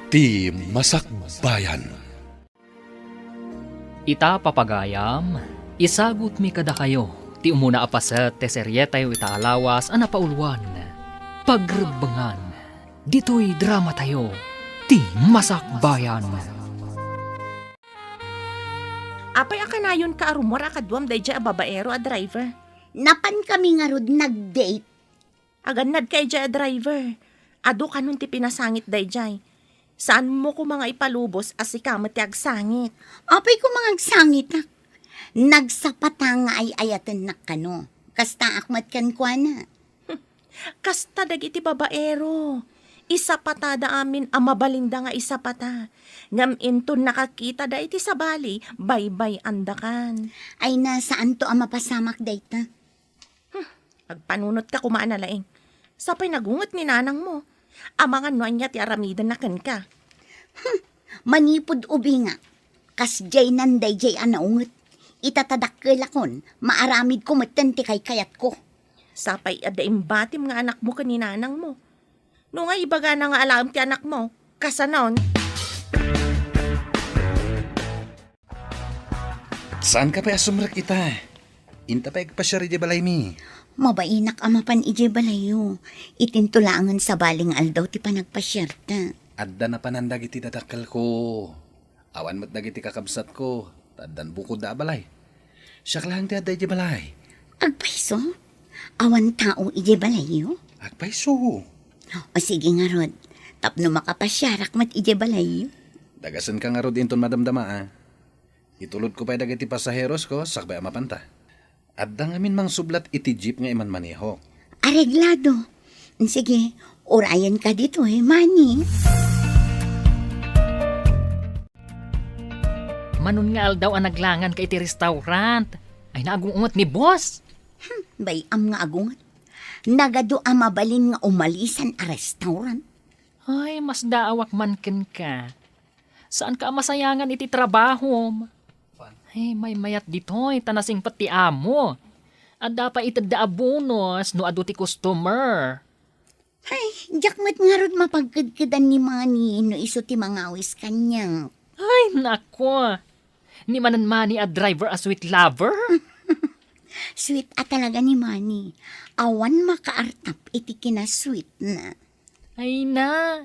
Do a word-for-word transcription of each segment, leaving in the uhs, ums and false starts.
Ti Masakbayan. Ita, papagayam, isagutmi kadakayo ti umuna a paset ti serietayo ita a lawas a napauluan, Pagrebbengan. Ditoy dramatayo, Ti Masakbayan. Apay a kanayonka a rummuar a kaduam daydiay a babaero a driver? Napankami ngarud nag-date. Agannadka idiay a driver. Adu kanon ti pinasangit daydiay. Saanmo koma nga ipalubos a sika met ti agsangit. Apay koma nga agsangitak? Nagsapata nga ay-ayatennak kano. Kastaak met kenkuana. Kasta dagiti babaero. Isapatada amin a mabalinda nga isapata. Ngem inton nakakitada iti sabali, baybay-andakan. Ay na, saanto a mapasamak dayta. Hmm, agpanunotka koma a nalaing. Sapay nagunget ni nanangmo. Amangan no ania ti aramidenna kenka. Hmm, manipud ubingak, kasdiaynan daydiay a naunget. Ita ta dakkelakon, maaramidko metten ti kaykayatko. Sapay adda imbatim nga anakmo ken ni nanangmo. No nga ibagana nga alaem ti anakmo, kasanon? Saanka pay a sumrek ita? Inta pay agpasiar idiay balaymi. Mabainak a mapan idiay balayyo. Itinto laengen sabali nga aldaw ti panagpasiarta. Adda napanan dagiti dadakkelko. Awan met dagiti kakabsatko, ta addan bukodda a balay. Siak laeng ti adda idiay balay. Agpayso? Awan tao idiay balayyo? Agpayso. O sige ngarud, tapno makapasiarak met idiay balayyo. Dagasenka ngarud inton madamdama, a. Itulodko pay dagiti pasaherosko sakbay a mapanta. Adda ngamin mangsublat iti jeep nga imanmanehok. Areglado. Sige, urayenka ditoy, Manny. Manon nga aldaw a naglanganka iti restaurant. Ay, naagungot ni boss. Hmm, bay-am nga agunget. Nagadu a mabalin nga umalisan a restaurant. Ay, masdaawak man kenka. Saanka a masayangan iti trabahom. Ay, maymayat ditoy, ta nasingpet ti amo. Adda pay itedda a bonus no adu ti customer. Ay, diak met ngarud mapagkedkedan ni Manny no isu ti mangawis kaniak. Ay, nako. Ni manen Manny a driver a sweet lover? Sweet a talaga ni Manny. Awan makaartap iti kinasweetna. Ay na,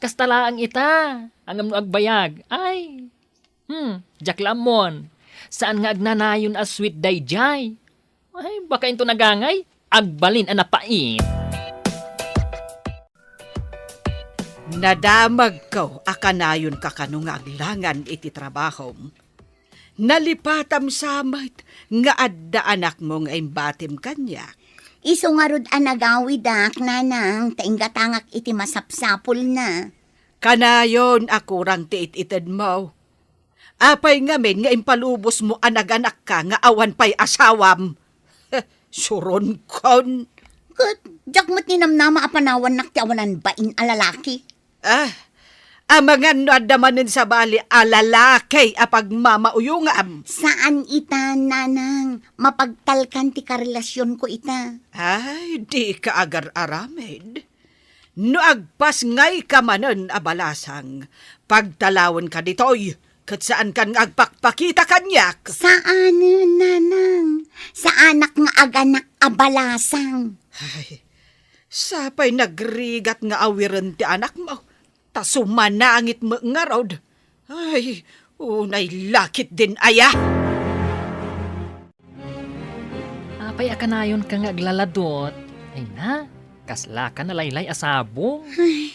kasta laeng ita. Ngem no agbayag, ay. Hmm, diak la ammon. Saan nga agnanayon a sweet daydiay? Ay, baka into nagangay, agbalin a napait. Nadamagko a kanayonka kano nga aglangan iti trabahom. Nalipatam sa met nga adda anakmo nga imbatim kaniak. Isu ngarud a nagawidak, nanang, ta inggatangak iti masapsapulna. Kanayon a kurang ti it-itedmo. Apay ngamin nga impalubosmo a naganakka nga awan pay asawam? Suronkon. Ket diak met ninamnama a panawannak ti awanan bain a lalaki. Ah, amangan no adda manen sabali a lalaki a pagmamauyongam. Saan ita, nanang. Mapagtalkan ti karelasionko ita. Ay, dika agar-aramid. No agpasngayka manen a balasang, pagtalawenka ditoy, ket saankan nga agpakpakita kaniak. Saanen, nanang. Saanak nga aganak a balasang. Ay, sapay nagrigat nga awiren ti anakmo, ta sumanangit met ngarud. Ay, unay la ketdin aya. Apay a kanayonka nga aglaladot? Ay na, kaslaka nalaylay a sabong. Ay,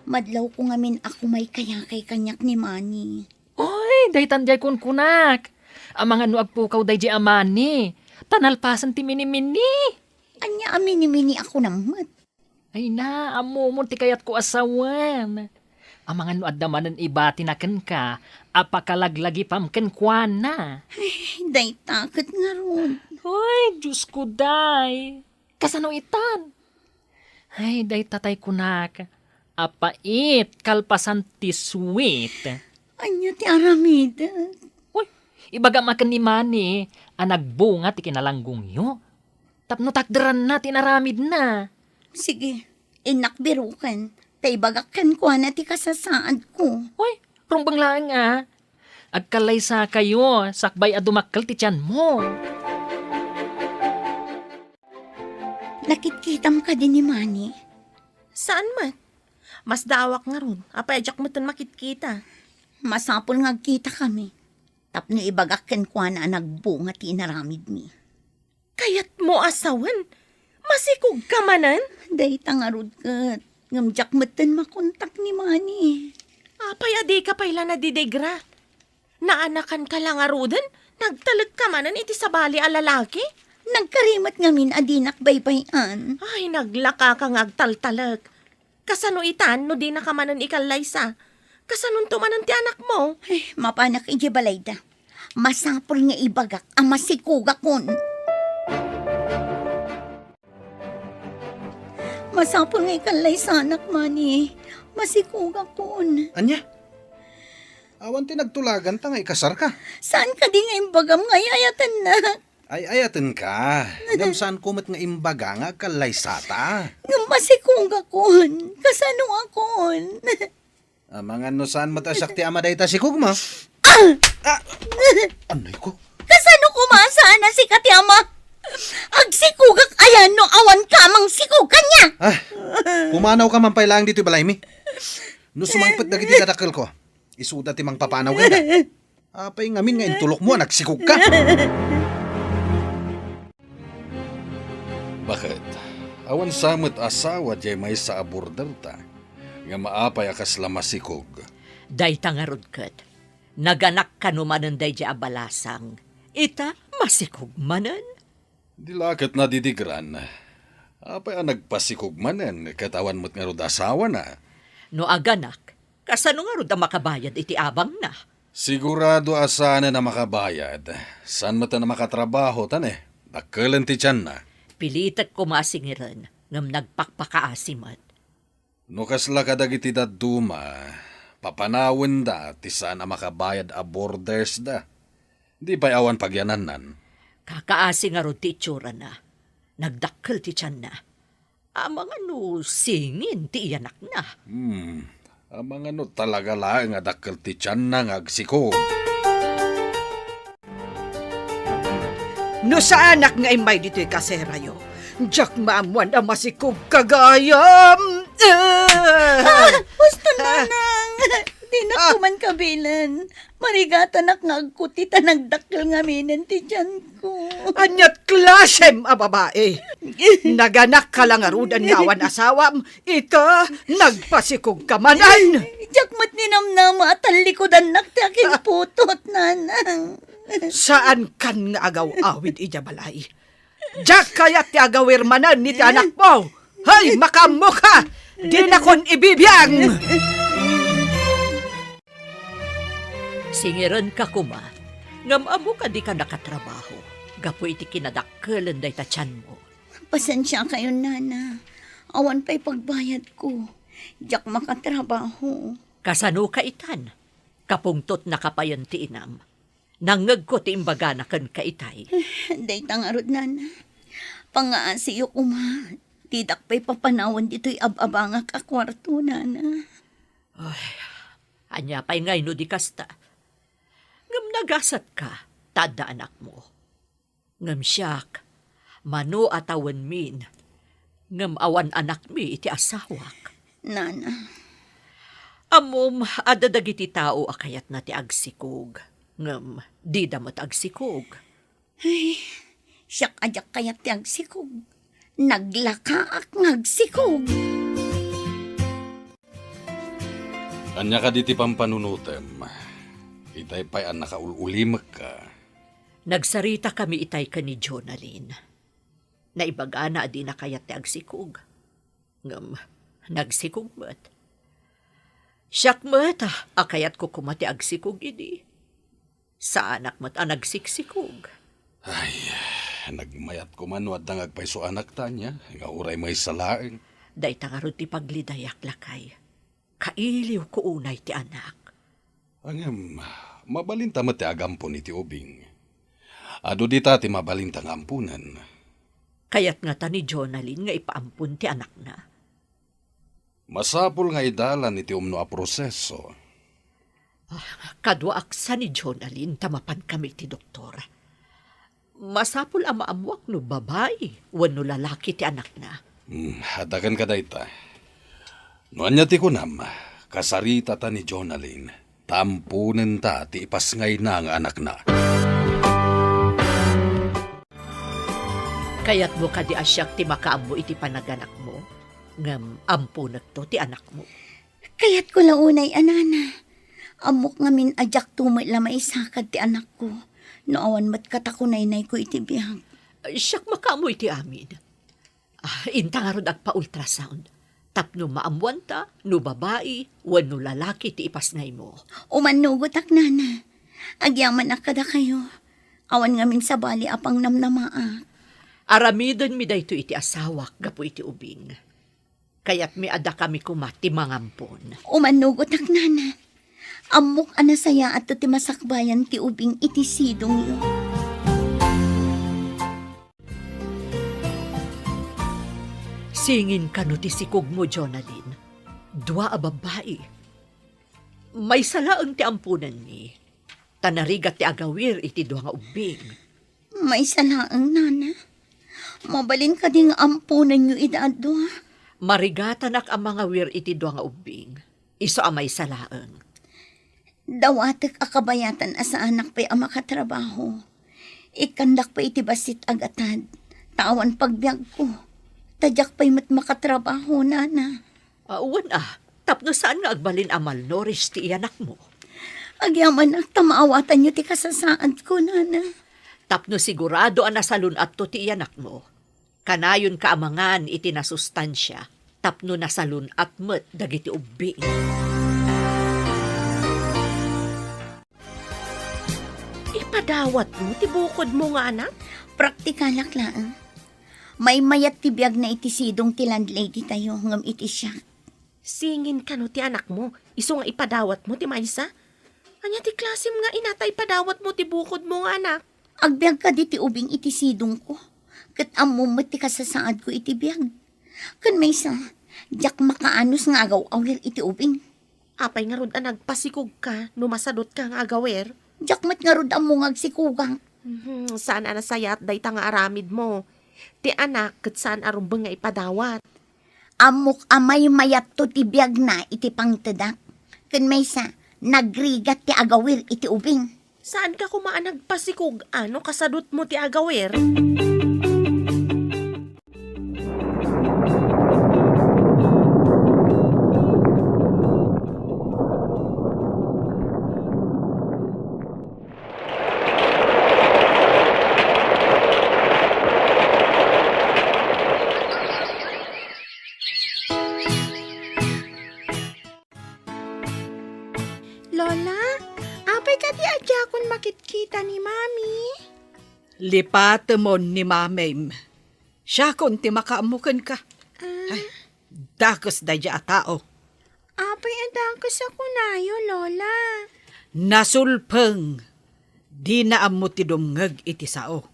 madlawko ngamin a kumaykayakay kaniak ni Manny. Oy, daytan diay kunkunak. Amangan no agpukaw daydiay a Manny, ta nalpasen ti minimini. Ania a minimini a kunam met? Ay na, ammomon ti kayatko a sawen. Amangan no adda manen ibatina kenka a pakalaglagipam kenkuana. Ay, dayta ket ngarud. Ay, Diosko, day. Kasano itan? Ay, dayta tay kunak, a pait kalpasan ti sweet. Ania ti aramidek? Uy, ibagam a ken ni Manny a nagbunga ti kinalanggongyo. Tapno takderanna ti inaramidna. Sige, innak biroken. Ta ibagak kenkuana ti kasasaadko. Uy, rumbeng laeng a. Agkallaysakayo, sakbay a dumakkel ti tianmo. Nakitkitam kadi ni Manny? Saan met? Masdaawak ngarud, apay a diak metten makitkita? Masapul nga agkitakami. Tapno ibagak kenkuana a nagbunga ti inaramidmi. Kayatmo a sawen? Masikogka manen? Dayta ngarud ket, ngem diak metten makontak ni Manny. Apay a dika pay la nadidigra? Naanakanka la ngaruden? Nagtalekka manen iti sabali a lalaki? Nagkari met ngamin a dinak baybay-an. Ay, naglakaka nga agtaltalek. Kasano itan no dinaka manen ikallaysa? Kasanonto manen ti anakmo? Ay, mapanak idiay balayda. Masapul nga ibagak a masikogakon. Masapul nga ikallaysanak, Manny. Masikogakon. Ania? Awan ti nagtulaganta nga ikasarka? Saan kadi nga imbagam nga ay-ayatennak? Ay-ayatenka. Ngem saanko met nga imbaga nga agkallaysata. Ngem masikogakon. Kasanoakon? Amangan no saan met a siak ti ama dayta sikogmo? Ah! Ah! Anay ko? Kasano koma saan a sika ti ama? Agsikogak ayan no awan ka mang sikog kaniak? Ah, pumanawka man pay laeng ditoy balaymi. No sumangpet dagiti kadakkelko, isuda ti mangpapanaw kaniak. Apay ngamin nga intulokmo a nagsikogka? Baket, awan sa met asawa diay maysa a borderta, ngem apay a kasla masikog? Dayta ngarud ket, naganak kano manen daydiay a balasang, ita masikog manen? Di la ket nadidigran. Apay a nagpasikog manen ket awan met ngarud asawana? No aganak, kasano ngarud a makabayad iti abangna? Sigurado a saanen a makabayad. Saan met a makatrabaho ta ne, dakkelen ti tianna. Pilitek koma a singiren, ngem nagpakpakaasi met. No kasla kadagiti dadduma, papanawenda ti saan a makabayad a bordersda. Di pay awan pagyanannan. Kakaasi ngarud ti itsurana. Nagdakkel ti tianna. Amangan no singin ti iyanakna. Hmm. Amangan no talaga laeng a dakkel ti tianna nga agsikog. No saanak nga immay ditoy kaserayo, diak maammuan a masikogka gayam. Ah! Ah! Husto, Nanang! Dinak Ah! man kabilen. Marigatanak nga agkuti ta nagdakkel ngaminen ti tianko. Ania't klasem a babae? Naganakka la ngaruden nga awan asawam, ita, nagpasikogka manen. Diak met ninamnama a tallikudannak ti akinputot, Nanang. Saankan nga agaw-awid idiay balay. Diak kayat ti agawir manen iti anakmo. Hay, makaammoka! Dinakon ibibiang! Singirenka koma, ngem ammo a dika nakatrabaho gapu iti kinadakkelen dayta tianmo. Pasensiakayon, Nana. Awan pay pagbayadko. Diak makatrabaho. Kasanoka itan? Kapungtotnaka payen ti inam. Nangngegko ti imbagana kenka itay. Dayta ngarud, Nana. Pangngaasiyo koma. Didak pay papanawen ditoy ab-abangak a kuarto, Nana. Ay, ania pay ngay no di kasta? Ngem nagasatka, ta adda anakmo. Ngem siak, mano a tawenmin, ngem awan anakmi iti asawak. Nana. Ammom, adda dagiti tao a kayatna ti agsikog, ngem dida met agsikog. Ay, siak a diak kayat ti agsikog. Naglakaak nga agsikog. Ania kadi ti pampanunotem? Itay pay a nakaul-ulimekka. Nagsaritakami itay ken ni Jonalyn. Naibagana a dina kayat ti agsikog. Ngem, nagsikog met. Siak met a kayatko koma ti agsikog idi. Saanak met a nagsiksikog. Ay, nagmayat koma no adda nga agpayso anak ta ania, nga uray maysa laeng. Dayta ngarud ti paglidayak, lakay. Kailiwko unay ti anak. Ngem, mabalinta met ti agampon iti ubing. Adu dita ti mabalinta nga amponen. Kayat ngata ni Jonalyn nga ipaampon ti anakna. Masapul nga idalan iti umno a proseso. Ah, kaduaak sa ni Jonalyn ta mapankami iti doktor. Masapul a maammuak no babai wenno lalaki ti anakna. Hmm, adda kenka dayta. No ania ti kunam, kasaritata ni Jonalyn, ta amponenta ti ipasngayna nga anakna. Kayatmo kadi a siak ti makaammo iti panaganakmo, ngem amponekto ti anakmo? Kayatko la unay a nana. Ammok ngamin a diakto met la maisakad ti anakko no awan met katakunaynayko iti biag. Siak makaammo iti amin. Ah, inta ngarud agpa-ultrasound tapno maammuanta no babai wenno lalaki ti ipasngaymo. Umannugotak, nana. Agyamanak kadakayo. Awan ngamin sabali a pangnamnamaak. Aramidenmi daytoy iti asawak gapu iti ubing. Kayatmi a dakami koma ti mangampon. Umannugotak, nana. Ammok a nasayaatto ti masakbayan ti ubing iti sidongyo. Singin kano ti sikogmo, Jonalyn. Dua a babbai. Maysa laeng ti amponenmi, ta narigat ti agawir iti dua nga ubbing. Maysa laeng, nana. Mabalin kadi nga amponenyo ida a dua? Marigatanak a mangawir iti dua nga ubbing. Isu a maysa laeng. Dawatek a kabayatan a saanak pay a makatrabaho. Ikkandak pay iti bassit a gatad, ta awan pagbiagko. Ta diak pay met makatrabaho, nana. Ah, wen a, tapno saan nga agbalin a malnourished ti iyanakmo. Agyamanak ta maawatanyo ti kasasaadko, nana. Tapno sigurado a nasalun-atto ti iyanakmo, kanayonka a mangan iti nasustansia tapno nasalun-at met dagiti ubbing. Ipadawatmo ti bukodmo nga anak? Praktikalak laeng. Maymayat ti biagna iti sidong ti landlady tayo ngem iti siak. Singin kano ti anakmo, isu nga ipadawatmo ti maysa? Ania ti klasem nga ina ta ipadawatmo ti bukodmo nga anak? Agbiag kadi ti ubing iti sidongko, ket ammom met ti kasasaadko iti biag. Ken maysa, diak makaanus nga agaw-awir iti ubing. Apay ngarud a nagpasikogka no masadutka nga agawir? Diak met ngarud ammo nga agsikogak. Mhm, saan a nasayaat dayta nga aramidmo. Ti anak ket saan a rumbeng nga ipadawat. Ammok a maymayatto ti biagna iti pangtedak. Ken maysa, nagrigat ti agawir iti ubing. Saanka koma a nagpasikog-an no kasadutmo ti agawir? Lola, apay kadi a diakon makitkita ni Mami? Lipatemon ni Mamim. Siakon ti makaammo kenka. Ah. Ay, dakes daydiay a tao. Apay a dakes a kunayo, Lola? Nasulpeng. Dina ammo ti dumngeg iti sao.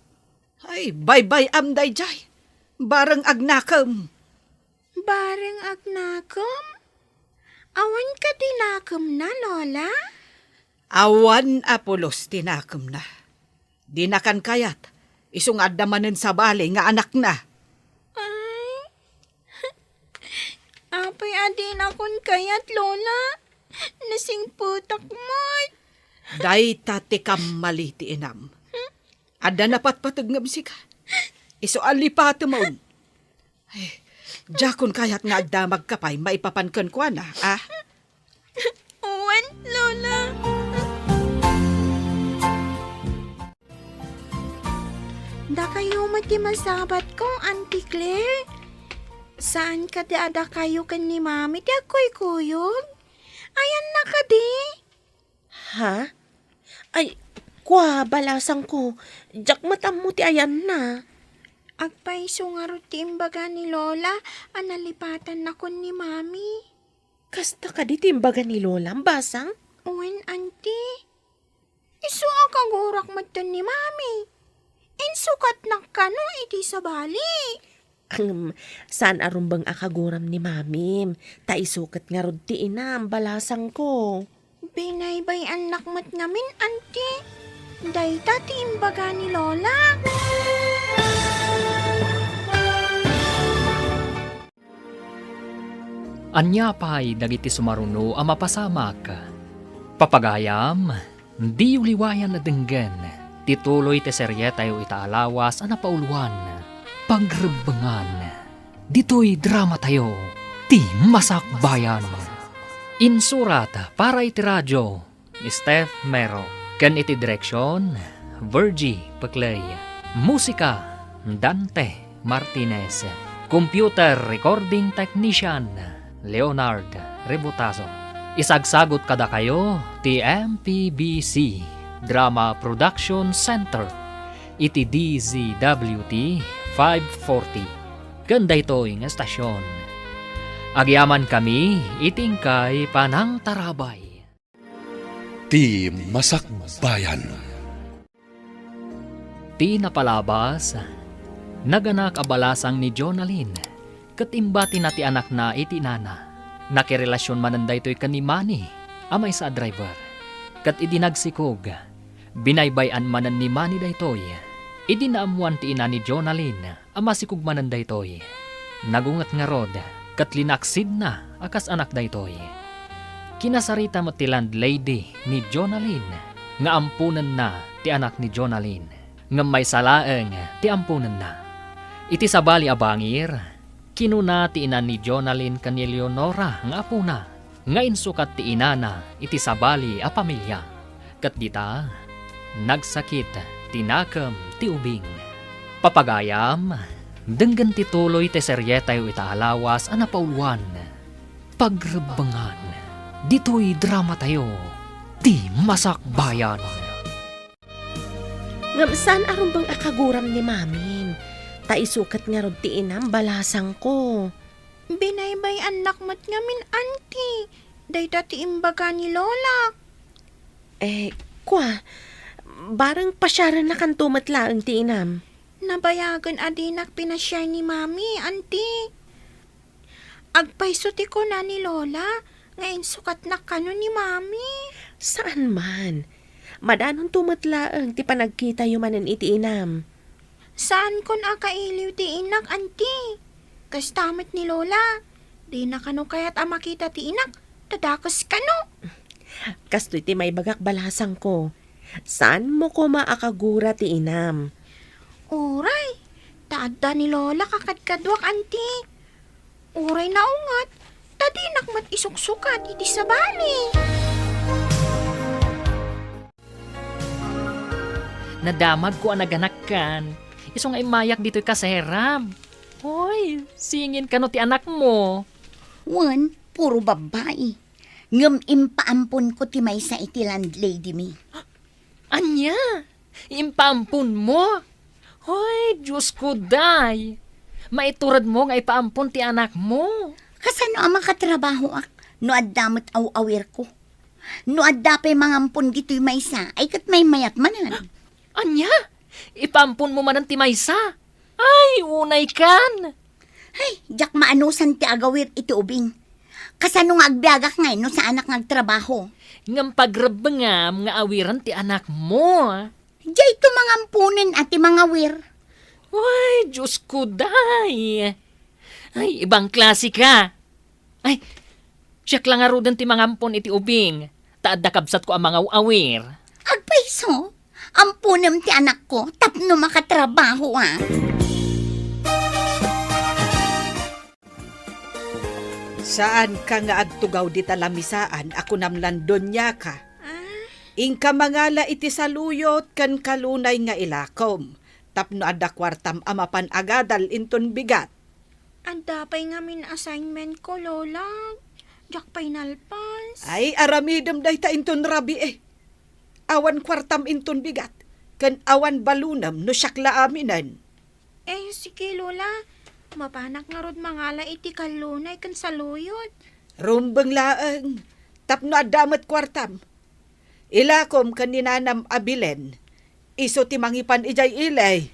Ay, baybay-am daydiay. Bareng agnakem. Bareng agnakem? Awan kadi nakemna, Lola? Awan a pulos ti nakemna. Dinakan kayat, isu nga adda manen sabali nga anakna. Ay, apay a dinakon kayat, Lola? Nasingpetak met. Dayta ti kammali ti inam. Adda napatpateg ngem sika. Isu a lipatemon. Ay, diakon kayat nga agdamagka pay maipapan kenkuana, a? Wen, Lola. Dakayo met ti masabatko, Auntie Claire. Saan kadi a dakayo ken ni Mami ti agkuykuyog? Ayanna kadi? Ha? Ay, kua, balasangko, diak met ammo ti ayanna. Agpayso ngarud ti imbaga ni Lola a nalipatannakon ni Mami. Kasta kadi ti imbaga ni Lolam, basang? Wen, Auntie. Isu a kagurak metten ni Mami. Insukatnak kano iti sabali. Ahem, saan a rumbeng a kaguram ni Mamim, ta isu ket ngarud ti inam, balasangko. Binaybay-annak met ngamin, Anti. Dayta ti imbaga ni Lola. Ania pay dagiti sumaruno a mapasamak? Papagayam, diyo liwayan a denggen ti tuloy ti serietayo ita a lawas a napauluan, Pagrebbengan. Ditoy dramatayo, Ti Masakbayan. Insurat para iti radio, Steph Mero. Ken iti direksion, Virgie Peclay. Musika, Dante Martinez. Computer recording technician, Leonard Rebutazo. Isagsagot kadakayo ti M P B C Drama Production Center iti D Z W T five forty. Ken daytoy nga estasion, agyamankami iti inkay panangtarabay. Ti Masakbayan. Ti napalabas, naganak a balasang ni Jonalyn, ket imbatina ti anakna iti inana. Nakirelasion manen daytoy ken ni Manny, a maysa a driver. Ket idi nagsikog, binaybay-an manen ni Manny daytoy. Idi naammoan ti ina ni Jonalyn, a masikog manen daytoy. Nagunget ngarud, ket linaksidna a kas anak daytoy. Kinasarita met ti landlady ni Jonalyn nga amponenna ti anak ni Jonalyn, ngem maysa laeng ti amponenna. Iti sabali a bangir, kinuna ti ina ni Jonalyn ken ni Leonora nga apona, nga insukat ti inana iti sabali a pamilia. Ket dita, nagsakit ti nakem ti ubing. Papagayam, denggen ti tuloy ti serietayo ita a lawas a napauluan, Pagrebbengan. Ditoy dramatayo, Ti Masakbayan. Ngem saan a rumbeng a kaguram ni Mamim, ta isu ket ngarud ti inam, balasangko. Binaybay-annak met ngamin, Anti, dayta ti imbaga ni Lola. Eh, kua, bareng pasiarennakanto met laeng ti inam. Nabayagen a dinak pinasiar ni Mami, Anti. Agpayso ti kuna ni Lola nga insukatnak kano ni Mami. Saan man. Madanonto met laeng ti panagkitayo manen iti inam. Saankon a kailiw ti inak, Anti. Kasta met ni Lola. Dina kano kayat a makita ti inak, ta dakes kano. Kastoy ti maibagak, balasangko. Saanmo koma a kagura ti inam. Uray, ta adda ni Lola kakadkaduak, Anti. Uray naunget, ta dinak met isuksukat iti sabali. Nadamagko a naganakkan. Isu nga immayak ditoy kaserab. Hoy, singin kano ti anakmo? Wen, puro babbai. Ngem impaamponko ti maysa iti landlady mi. Ania? Impaamponmo? Hoy, Diosko, day! Maituredmo nga ipaampon ti anakmo. Kasano a makatrabahoak no adda met aw-awirko? No adda pay mangampon ditoy maysa, ay ket maymayat manen. Ania? Ipaamponmo manen ti maysa? Ay, unay kan! Ay, diak maanusan ti agawir iti ubing. Kasano nga agbiagak ngay no saanak nga agtrabaho? Ngem pagrebbengam nga awiren ti anakmo. Dayto mangamponen a ti mangawir. Ay, Diosko, day! Ay, ibang klase ka! Ay, siak la ngaruden ti mangampon iti ubing, ta adda kabsatko a mangaw-awir. Agpayso, amponem ti anakko tapno makatrabaho, a. Saanka nga agtugaw dita lamisaan a kunam lan doniaka. Ah? Inka mangala iti saluyot ken kalunay nga ilakom, tapno adda kuartam a mapan agadal inton bigat. Adda pay ngamin assignment ko, Lola. Diak pay nalpas. Ay, aramidem dayta inton rabii. Awan kuartam inton bigat, ken awan balunem no siak la aminen. Eh, sige, Lola. Mapanak ngarud mangala iti kallunay ken saluyot. Rumbeng laeng, tapno adda met kuartam. Ilakom ken ni nanam a Belen, isu ti mangipan idiay ili.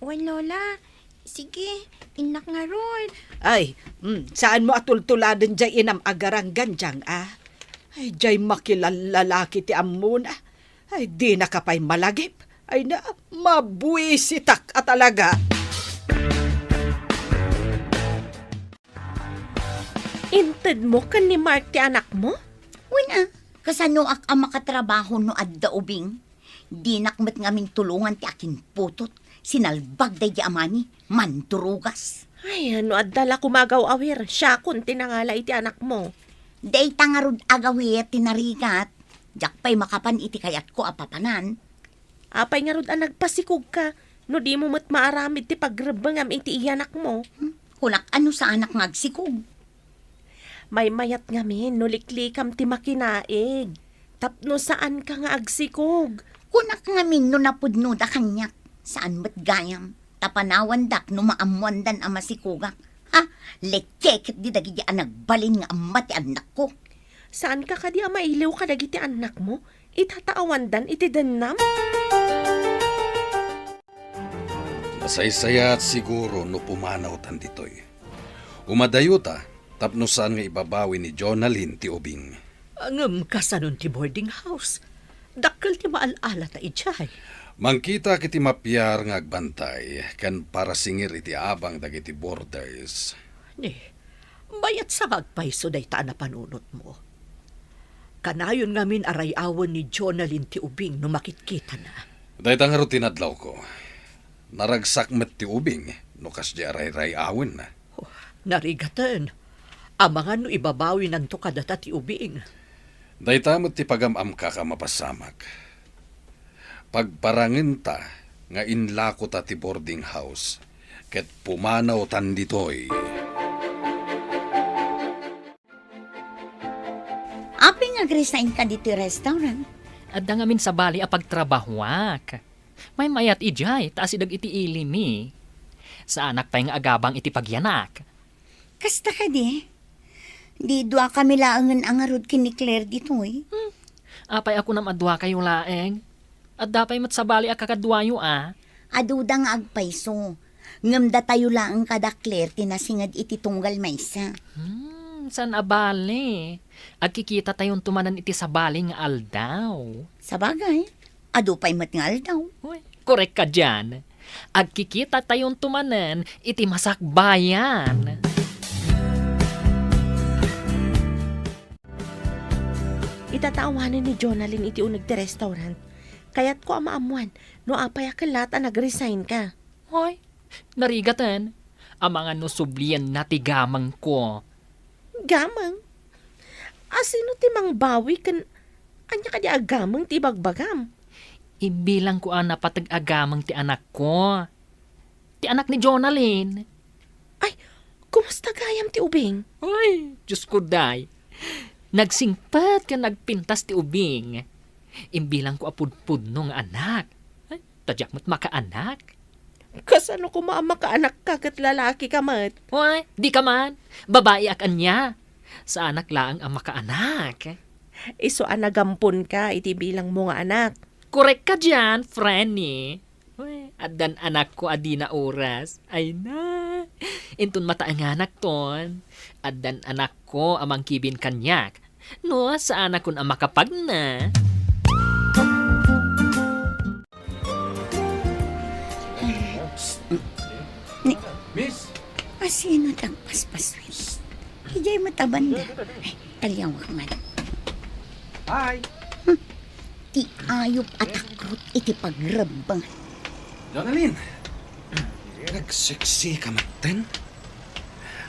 Wen, Lola, Sige, innak ngarud. Ay, mm, saanmo a tultuladen jay inam a garanggan, Jang, a? Ay, jay makilallalaki ti ammona. Ay, dinaka pay malagip. Ay na, mabuisitak a talaga. Intedmo ken ni Mark ti anakmo? Wen a, kasanoak a makatrabaho no adda ubing? Dinak met ngamin tulongan ti akinputot, sinalbag daydi amani, mandurugas. Ay, no adda la koma agaw-awir, siakon ti nangala iti anakmo. Dayta ngarud agaw-awir ti narigat, diak pay makapan iti kayatko a papanan. Apay ngarud a nagpasikogka, no dimo met maaramid ti pagrebbengam iti iyanakmo? Hmm? Kunak a no saanak nga agsikog. Maymayat ngamin no liklikam ti makinaig, tapno saanka nga agsikog. Kunak ngamin no napudnoda kaniak, saan met gayam, ta panawandak no maammoandan a masikogak. Ha? Lekeket di dagiti a nagbalin nga amma ti annakko. Saanka kadi a mailiw kadagiti annakmo? Itataawandan iti dennam? Masaysayaat siguro no pumanawtan ditoy. Umadayota tapno saan nga ibabawi ni Jonalyn ti ubing. Ngem kasanon ti boarding house? Dakkel ti maal-alata idiay. Mangkitak iti mapiar nga agbantay ken parasingir iti abang dagiti boarders. Ni, mayat sa nga agpayso dayta a napanunotmo. Kanayon ngamin a ray-awen ni Jonalyn ti ubing no makitkitana. Dayta ngarud ti nadlawko. Naragsak met ti ubing no kasdi a rayray-awenna. Oh, narigaten. Amangan no ibabawinanto kadata ti ubing. Dayta met ti pagam-amkak a mapasamak. Pagparangenta nga inlakota ti boarding house ket pumanawtan ditoy. Apay nga agresign ka ditoy restaurant? Adda ngamin sabali a pagtrabahuak. Maymayat idiay ta asideg iti ili mi. Saanak pay nga agabang iti pagyanak. Kasta kadi? Di duakami laengen a ngarud ken ni Claire ditoy? Hmm. Apay a kunam a duakayo laeng? Adda pay met sabali a kakaduayo a? Aduda nga agpayso. Ngem datayo laeng kada Claire ti nasinged iti tunggal maysa. Hmm, saan a bale. Agkikitatayonto manen iti sabali nga aldaw. Sabagay, adu pay met nga aldaw. Uy, korek ka dian. Agkikitatayonto manen iti masakbayan. Itatawanen ni Jonalyn iti uneg ti restaurant. Kayatko a maammuan no apay a kellat a nag-resign ka. Hoy, narigaten. Amangan no sublienna ti gamengko. Gameng? Asino ti mangbawi ken ania kadi a gameng ti ibagbagam? Imbilangko a napateg a gameng ti anakko. Ti anak ni Jonalyn. Ay, kumusta gayam ti ubing? Ay, Diyos ko, day. Nagsingpet ken nagpintas ti ubing. Imbilangko a pudpudno nga anak. Ay, ta diak met makaanak. Kasano koma a makaanakka ket lalakika met? Ay, di ka man. Babaiak ania. Saanak laeng a makaanak. Isu a nagamponka iti bilangmo nga anak. Korek ka dian, Frenny. Uy, addan anakko a dina oras. Ay na. Inton mataenganak ton, addan anakko a mangkibin kaniak. No, saanakon a makapagna. Ni, Miss? Asino ti agpaspaswit? Idiay met a banda. Ay, taliawak man. Hi! Hmm. Ti ayup a takrot iti pagrebbeng. Jonalyn! Nagseksi ka metten?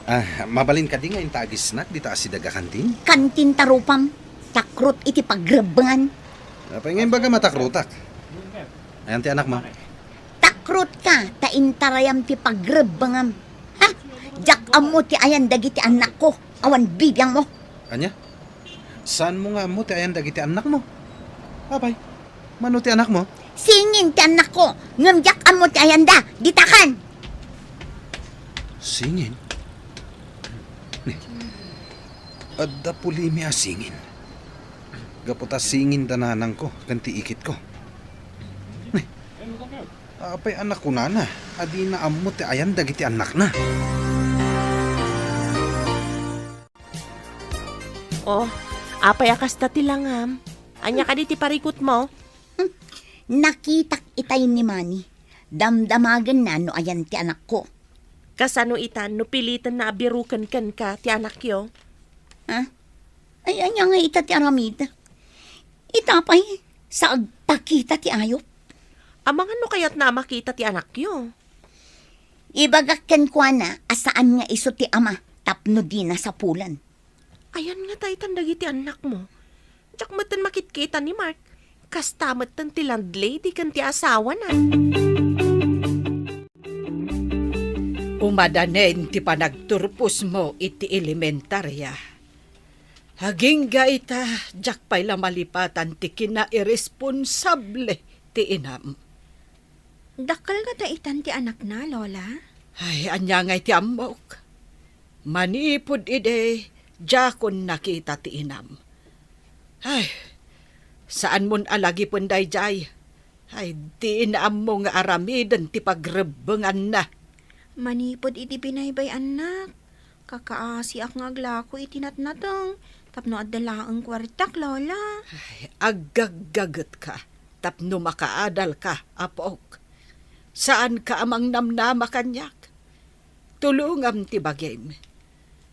Ah, mabalin kadi nga inta agisnak dita asideg a kantin? Kantin ta rupam. Takrot iti pagrebbengan. Apay nga imbaga matakrotak? Ayan ti anakmo? Takrot ka, ta intarayam ti pagrebbengam. Ha? Diak ammo ti ayan dagiti annakko, awan bibiangmo. Ania? Saanmo nga ammo ti ayan dagiti annakmo? Apay, mano ti anakmo? Singin ti annakko, ngem diak ammo ti ayanda. Ditakan! Singin? Ni, adda pulimi a singin. Gapu ta singin da nanangko ken ti ikitko. Ni, Apay a nakunana a dina ammo ti ayan dagiti annakna? Oh, apay a kasta ti langam? Ania kadi ti parikutmo? Hmm, nakitak itay ni Manny. Damdamagenna no ayan ti anakko. Kasano ita no pilitenna a biruken kenka ti anakyo? Ha? Ay, ania nga ita ti aramid? Ita pay, sa agpakita ti ayup. Amangan no kayatna a makita ti anakyo. Ibagak kenkuana a saan nga isu ti ama tapno dina sapulan. Ayan ngata itan dagiti annakmo? Diak metten makitkita ni Mark. Kasta metten ti landlady ken ti asawana. Umadanen ti panagturposmo iti elementaria. Agingga ita, diak pay la malipatan ti kinairesponsable ti inam. Dakkel ngata itan ti anakna, Lola? Ay, ania ngay ti ammok? Manipud idi, diakon nakita ti inam. Ay, saanmon a lagipen daydiay. Ay, dina ammo nga aramiden ti pagrebbenganna. Manipud idi binaybay-annak, kakaasiak nga aglako iti natnateng tapno adda laeng kuartak, Lola. Ay, aggaggagetka tapno makaadalka, apok. Saanka a mangnamnama kaniak. Tulongam ti bagim.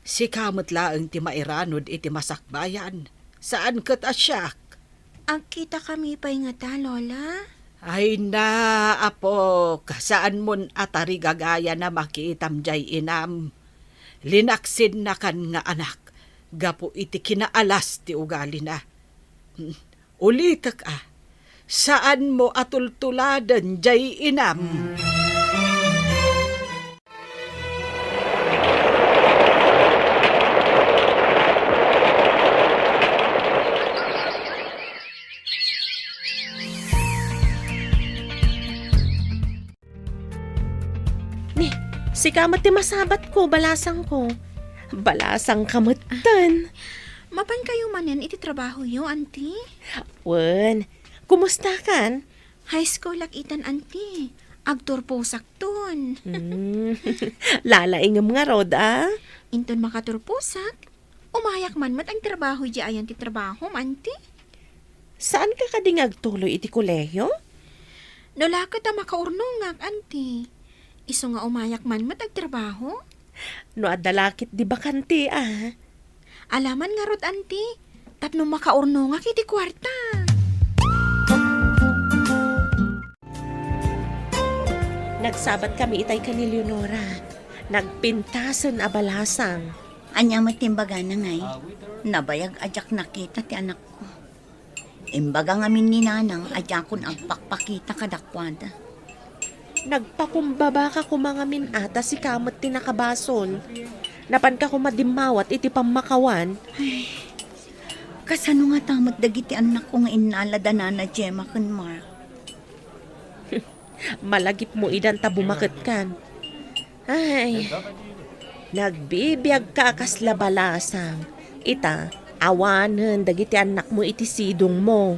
Sika met laeng ti mairanod iti masakbayan, saan ket a siak. Agkitakami pay ngata, Lola? Ay na, apok, saanmon a tarigagayan a makitam diay inam. Linaksidnakan nga anak gapu iti kinaalas ti ugalina. Hmm. Ulitek a, saanmo a tultuladen diay inam. Ni, sika met ti masabatko, balasangko. Balasangka metten. Mapankayo manen iti trabahoyo, Auntie? Wen, kumustakan? High school-ak itan, Auntie. Agturposakton. Hmm. Lalaingem ngarud, a? Inton makaturposak, umayak man met agtrabaho idiay ayan ti trabahom, Auntie. Saanka kadi nga agtuloy iti kolehiyo? No la ket a makaurnongak, Auntie. Isu nga umayak man met agtrabaho. No adda la ket di bakante, a? Alaman ngarud, Auntie, tapno makaurnongak iti kuarta. Nagsabatkami itay ken ni Leonora. Nagpintasen a balasang. Ania met ti imbagana, ngay? Nabayag a diak nakita ti anakko. Imbaga ngamin ni Nanang a diakon agpakpakita kadakuada. Nagpakumbabaka koma ngamin a ta sika met ti nakabasol. Napanka koma dimmawat iti pammakawan. Ay, kasano ngata met dagiti annakko nga innala da Nana Gemma ken Mark? Malagipmo idan ta bumaketkan. Ay, nagbibiagka a kasla balasang. Ita, awanen dagiti annakmo iti sidongmo.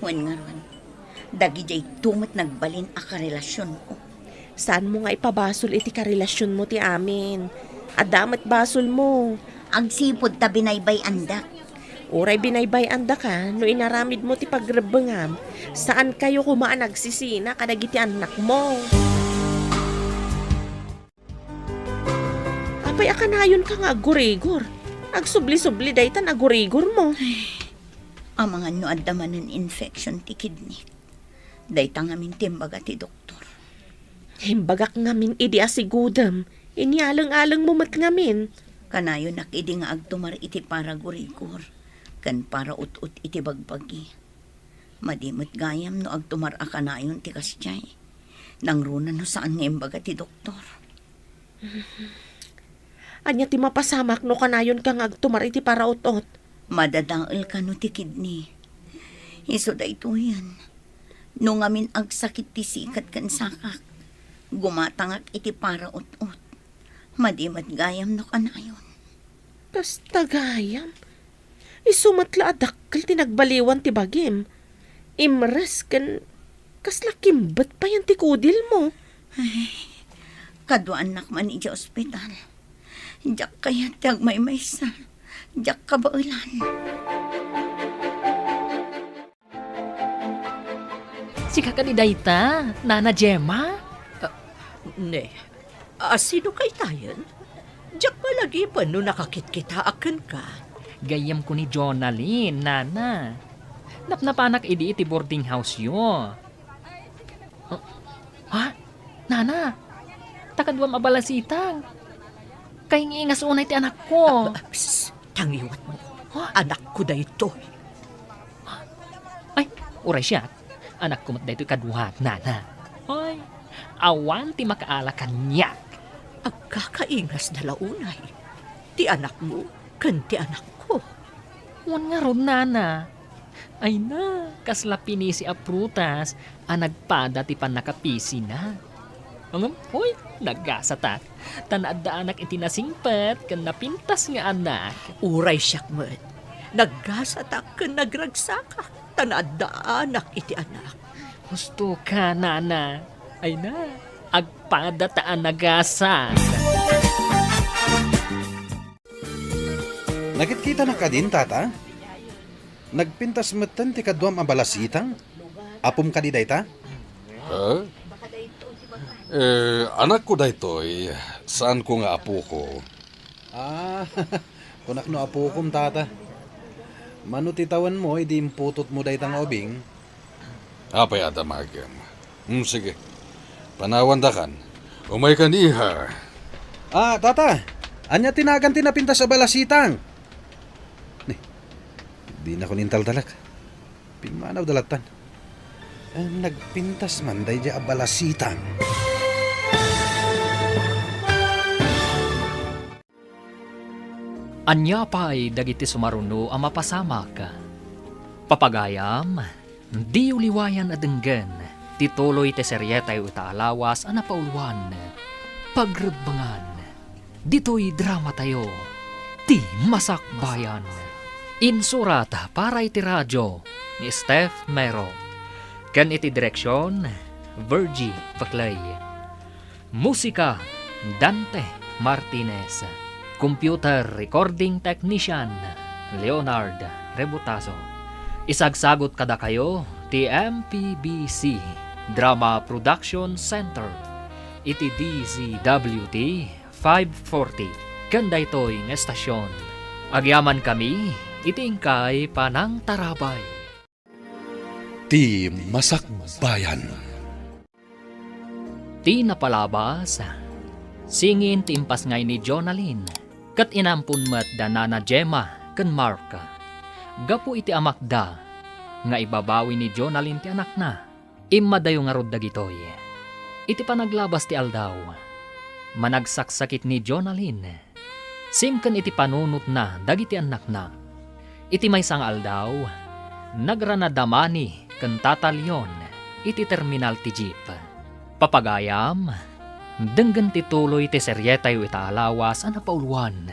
Wen ngarud, dagidiayto met nagbalin a karelasionko. Saanmo nga ipabasol iti karelasionmo ti amin? Adda met basolmo. Agsipud ta binaybay-andak. Uray binaybay-andaka no inaramidmo ti pagrebbengam, saankayo koma a nagsisina kadagiti annakmo. Apay a kanayonka nga aggurigor? Agsubli-subli daytan aggurigormo. Ay, amangan no adda manen infection ti kidney. Dayta ngamin ti imbaga ti doktor. Imbagak ngamin idi asigudem, inyaleng-alengmo met ngamin. Kanayonak idi nga agtumar iti paragurigor ken paraut-ot iti bagbagi. Madi met gayam no agtumar a kanayon ti kasdiay. Nangruna no saan nga imbaga ti doktor. Ania ti mapasamak no kanayonka nga agtumar iti paraut-ot? Madadael kano ti kidney. Isu daytoyen. No ngamin agsakit ti sikat ken sakak, gumatangak iti paraut-ot. Madi met gayam no kanayon. Kasta gayam? Isu met la a dakkel ti nagbaliwan ti bagim. Imres ken Kasla kimbet payen ti kudilmo. Ay, kaduaannak man idiay ospital. Diak kayat ti agmaymaysa. Diak kabaelan. Sika kadi dayta, Nana Gemma? Ah, ne, a, sino kaytayen? Diak malagipen no nakakitkitaak kenka. Gayyemko ni Jonalyn, Nana. Napnapanak idi iti boarding house-yo. Oh, ha? Nana, ta kaduam a balasitang. Kaingingas unay ti anakko. Ah, ah, psst, tangiwatmo. Ha? Anakko daytoy. Ay, uray siak. Anakko met daytoy kaduak, Nana. Ay, awan ti makaala kaniak. Agkakaingasda la unay ti anakmo ken ti anakko. Wen ngarud, Nana. Ay na, kasla pinisi a prutas a nagpada ti pannakapisina. Ngem, uy, nagasatak. Ta naaddaanak iti nasingpet ken napintas nga anak. Uray siak met, nagasatak ken nagragsakak ta naaddaanak iti anak. Husto ka, Nana. Ay na, agpada ta a nagasat. Nakitkitanak kadin, Tata? Nagpintas metten ti kaduam a balasitang? Apom kadi dayta? Ha? Eh, anakko daytoy, saanko nga apoko. Ah, kunak no apokom, Tata. Mano ti tawenmo idi imputotmo dayta nga ubing? Apay a damagem? Hmm, sige. Panawandakan. Umaykan, iha. Ah, Tata, ania ti nagan ti napintas a balasitang? Ni, dinakon intaltalek. Pimmanawda lattan. Eh, nagpintas man daydiay a balasitang. Ania pay dagiti sumaruno a mapasamak? Papagayam, diyo liwayan a denggen ti tuloy ti serietayo ita a lawas a napauluan, Pagrebbengan. Ditoy dramatayo, Ti Masakbayan. Insurat para iti radio ni Steph Mero, ken iti direksion, Virgie Paclay. Musika, Dante Martinez. Computer Recording Technician, Leonard Rebutazo. Isagsagot kadakayo ti M P B C Drama Production Center iti D Z W T five forty ken daytoy nga estasion. Agyamankami iti inkay panangtarabay. Ti Masakbayan. Ti napalabas, singin ti impasngay ni Jonalyn, ket inampon met da Nana Gemma ken Mark. Gapu iti amakda nga ibabawi ni Jonalyn ti anakna, immadayo ngarud dagitoy. Iti panaglabas ti aldaw, managsaksakit ni Jonalyn. Simken iti panunotna dagiti annakna. Iti maysa nga aldaw, nagrana da Manny ken Tata Leon iti terminal ti jeep. Papagayam, denggen ti tuloy ti serietayo ita a lawas a napauluan,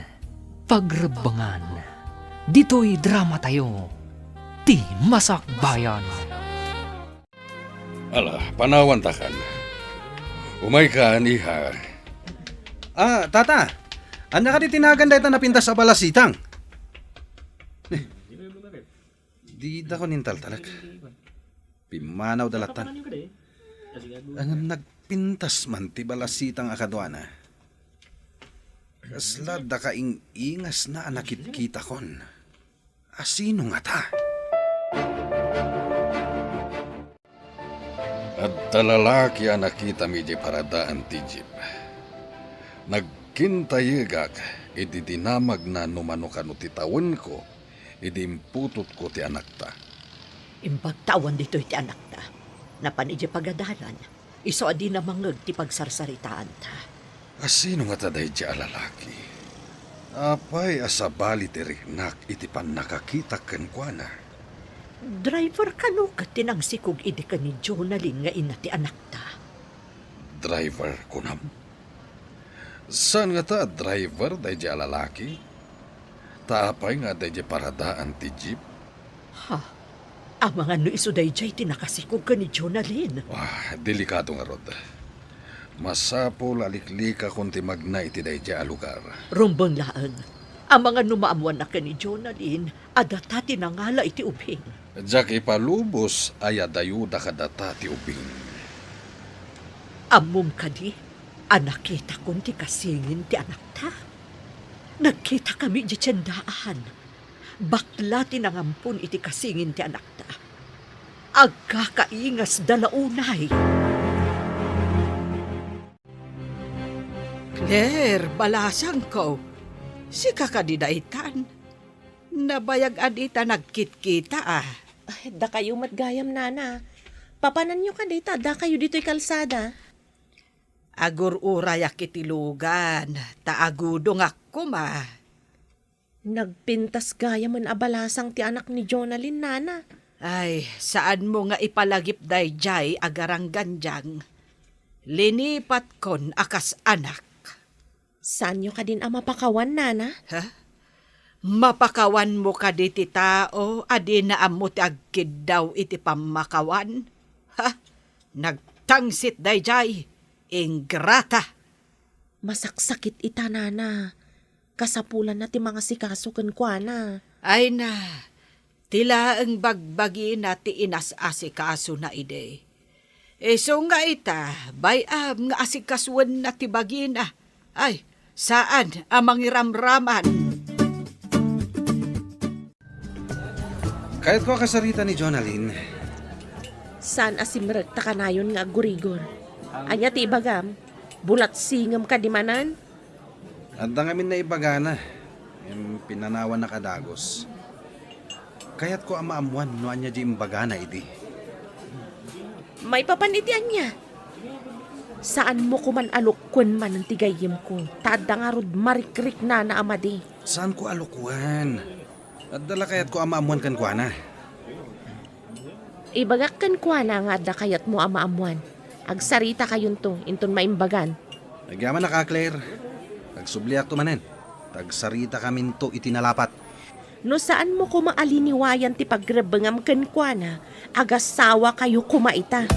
Pagrebbengan. Ditoy dramatayo, Ti Masakbayan. Ala, panawantakan. Umaykan, iha. Ah, Tata, ania kadi ti nagan dayta napintas a balasitang? Ni, didakon intaltalek. Pimmanawda lattan. Ngem nagpintas man ti balasitang a kaduana. Kasla dakaing-ingasna a nakitkitakon. A sino ngata? Adda lalaki a nakitam idiay paradaan ti jeep. Nagkintayegak idi dinamagna no mano kano ti tawenko idi imputotko ti anakta. Imbag ta awan ditoy ti anakta. Napan idiay pagadalan. Isu a dina mangngeg ti pagsarsaritaanta. A sino ngata daydiay a lalaki? Apay a sabali ti riknak iti pannakakitak kenkuana? Driver kano ket ti nangsikog idi ken ni Jonalyn nga ina ti anakta. Driver, kunam? Saan ngata a driver daydiay a lalaki? Ta apay nga adda idiay paradaan ti jeep? Ha? Amangan no isu daydiay ti nakasikog ken ni Jonalyn. Ah, delikado ngarud. Masapul a liklikakon ti magna iti daydiay a lugar. Rumbeng laeng. Amangan no maammoanna ken ni Jonalyn a data ti nangala iti ubing. Diak ipalubos a yadayuda kadata ti ubing. Ammom kadi a nakitakon ti kasingin ti anakta? Nagkitakami idiay tiendaan. Bakla ti nangampon iti kasingin ti anakta. Agkakaingasda la unay. Claire, balasangko, sika kadi daytan? Nabayag a dita nagkitkita, a. Ay, dakayo met gayam, Nana. Papananyo kadi ta addakayo ditoy kalsada? Agur-urayak iti lugan, ta agudongak koma. Nagpintas gayamen a balasang ti anak ni Jonalyn, Nana. Ay, saanmo nga ipalagip daydiay a garanggandiang. Linipatkon a kas anak. Saanyo kadin a mapakawan, Nana? Ha? Mapakawanmo kadi ti tao a dina ammo ti agkiddaw iti pammakawan? Ha? Nagtangsit daydiay, ingrata! Masaksakit ita, Nana. Kasapulanna ti mangasikaso kenkuana. Ay na, ti laeng bagbagina ti inas-asikasona idi. Isu nga ita, bay-am nga asikasoenna ti bagina. Ay, saan a mangiramraman. Kayatko a kasarita ni Jonalyn. Saan a simrek ta kanayon nga aggurigor. Ania ti ibagam? Bulatsingem kadi manen? Adda ngamin naibagana, ngem pinanawannak a dagus. Kayatko a maammuan no ania diay imbagana idi. Maipapan iti ania? Saanmo koman a lukkuen manen ti gayyemko, ta adda ngarud marikriknana a madi. Saanko a lukkuen. Adda la kayatko a maammuan kenkuana. Ibagak kenkuana nga adda kayatmo a maammuan. Agsaritakayon inton maimbagan. Agyamanak a, Claire. Agsubliakto manen. Agsaritakaminto iti nalapat. No saanmo koma a liniwayan ti pagrebbengam kenkuana, agasawakayo koma ita.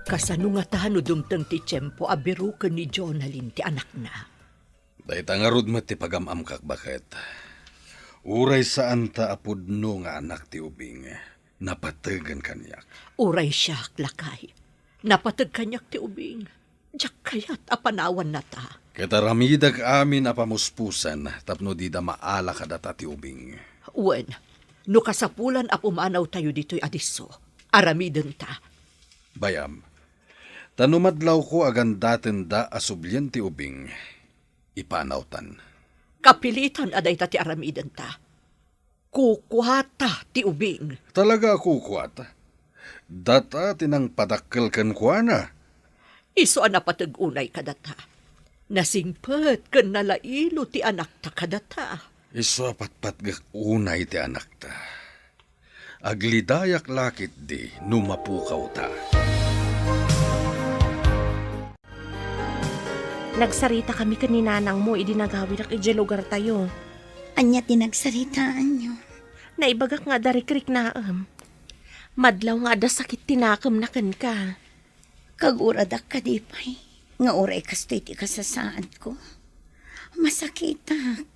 Kasano ngata no dumteng ti tiempo a biroken ni Jonalyn ti anakna? Dayta ngarud met ti pagam-amkak, baket. Uray saanta a pudno nga anak ti ubing, napategen kaniak. Uray siak, lakay, napateg kaniak ti ubing. Diak kayat a panawannata. Ket aramidek amin a pamuspusan tapno dida maala kadata ti ubing. Wen, no kasapulan a pumanawtayo ditoy a disso, aramidenta. Bay-am, ta no madlawko a gandatenda a sublien ti ubing, ipanawtan. Kapilitan a dayta ti aramidenta. Kukuata ti ubing. Talaga a kukuata? Data ti nangpadakkel kenkuana. Isu a napateg unay kadata. Nasingpet ken nalailo ti anakta kadata. Isu a patpatgek unay ti anakta. Aglidayak la ketdi no mapukawta. Nagsaritaka mi ken ni nanangmo idi nagawidak idiay lugartayo. Ania ti nagsaritaanyo? Naibagak nga adda rikriknaem. Madlaw nga adda sakit ti nakemna kenka. Kaguradak kadi pay nga uray kastoy ti kasasaadko. Masakitak.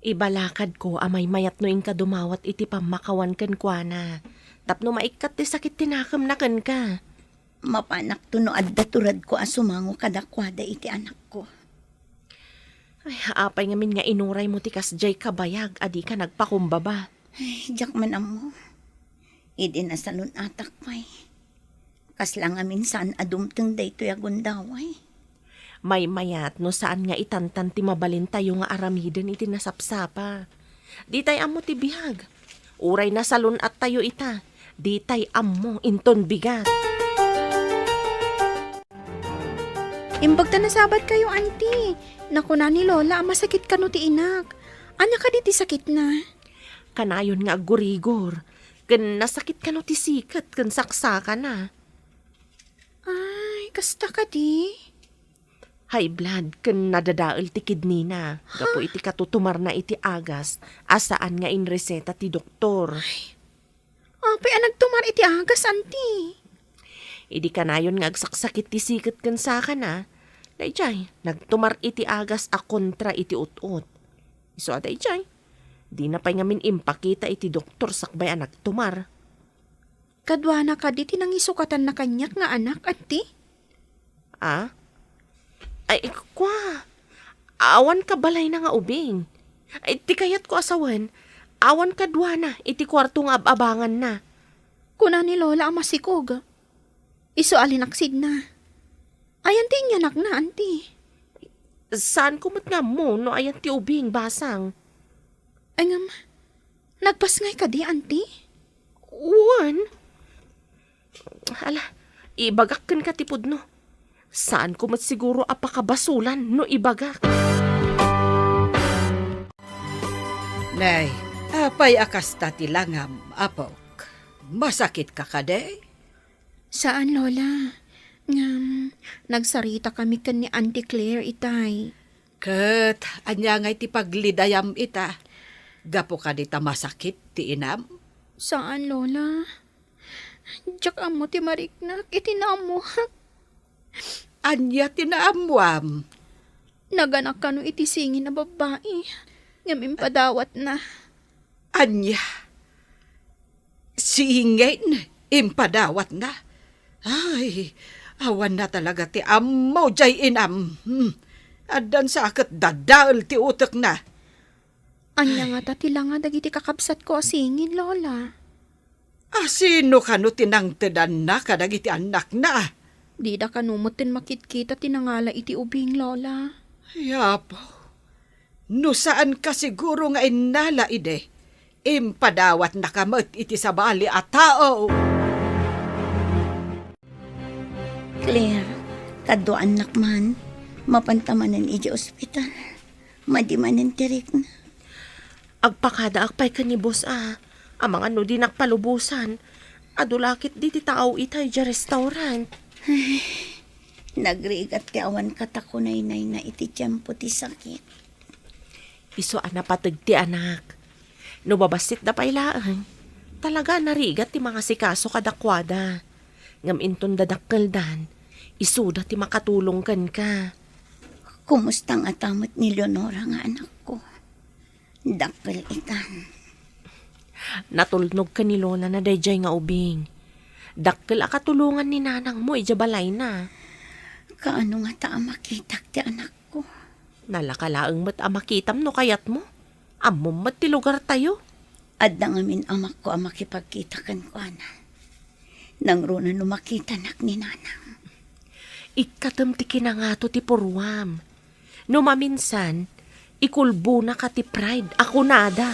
Ibalakadko a maymayat no inka dumawat iti pammakawan kenkuana, tapno maikkat ti sakit ti nakemna kenka. Mapanakto no adda turadko a sumango kadakuada iti anakko. Ay, apay ngamin nga inuraymo ti kasdiay kabayag a dika nagpakumbaba? Ay, diak man ammo. Idi nasalun-atak pay, kasla ngamin saan a dumteng daytoy a gundaway. Maymayat no saan nga itantan ti mabalintayo nga aramiden iti nasapsapa. Ditay ammo ti biag. Uray nasalun-attayo ita, ditay ammo inton bigat. Imbag ta nasabat kayo, Auntie. Nakuna ni Lola a masakit kano ti inak. Ania kadi ti sakitna? Kanayon nga aggurigor, ken nasakit kano ti siket ken saksakana. Ay, kasta kadi? High blood ken nadadael ti kidney na gapu iti katutumarna iti agas a saan nga inreseta ti doktor. Apay a nagtumar iti agas, anti? Idi kanayon nga agsaksakit ti siket ken sakana, daydiay, nagtumar iti agas a kontra iti ut-ot. Isu a daydiay, dina pay ngamin impakita iti doktor sakbay a nagtumar. Kaduana kadi ti nangisukatanna kaniak nga anak, anti? Ah? Ay, kua, awan kabalayna nga ubing. Ay, ti kayatko a sawen, awan kaduana iti kuarto nga ab-abanganna. Kuna ni Lola a masikog. Isu a linaksidna. Ayan ti inyanakna, anti? Saanko met nga ammo no ayan ti ubing, basang. Ay ngem, nagpasngay kadi, anti? Wen. Ala, ibagak kenka ti pudno. Saanko met siguro a pakabasulan no ibagak. Nay, apay a kasta ti langam, apok? Masakitka kadi? Saan, Lola. Ngem, nagsaritakami ken ni Auntie Claire itay. Ket ania ngay ti paglidayam ita? Gapu kadi ta masakit ti inam? Saan, Lola. Diak ammo ti mariknak iti naammoak. Ania ti naammoam? Naganak kano iti singin a babbai, ngem impadawatna. Ania? Singin? Impadawatna? Ay, awanna talaga ti ammo jay inam. Hmm. Addan sa ket dadael ti utekna. Ania ngata ti langa dagiti kakabsatko a singin, Lola? A sino kano ti nangtedanna kadagiti annakna? Dida kano metten makitkita ti nangala iti ubing, Lola. Ay, Apo, no saanka siguro nga innala idi, impadawatnaka met iti sabali a tao. Claire, kaduaannak man, mapanta manen iti ospital. Madi manen ti rikna. Agpakadaak pay ken ni Boss a, amangan no dinak palubosan. Adu la ket diti tao itay idiay restaurant. Ay, nagrigat ti awan katakunaynayna iti tiempo ti sakit. Isu a napateg ti anak. No babassitda pay laeng, talaga a narigat ti mangasikaso kadakuada. Ngem inton dadakkeldan, isuda ti makatulong kenka. Kumusta ngata met ni Leonora nga anakko? Dakkel itan. Natulnog ken ni Lola na daydiay nga ubing. Dakkel a katulongan ni nanangmo idiay balayna. Kaano ngata a makitak ti anakko? Nalaka laeng met a makitam no kayatmo. Ammom met ti lugartayo. Adda ngamin amakko a makipagkita kenkuana. Nangruna no makitanak ni nanang. Ikkatem ti kinangato ti purruam. No maminsan, ikulbonaka ti pride a kunada.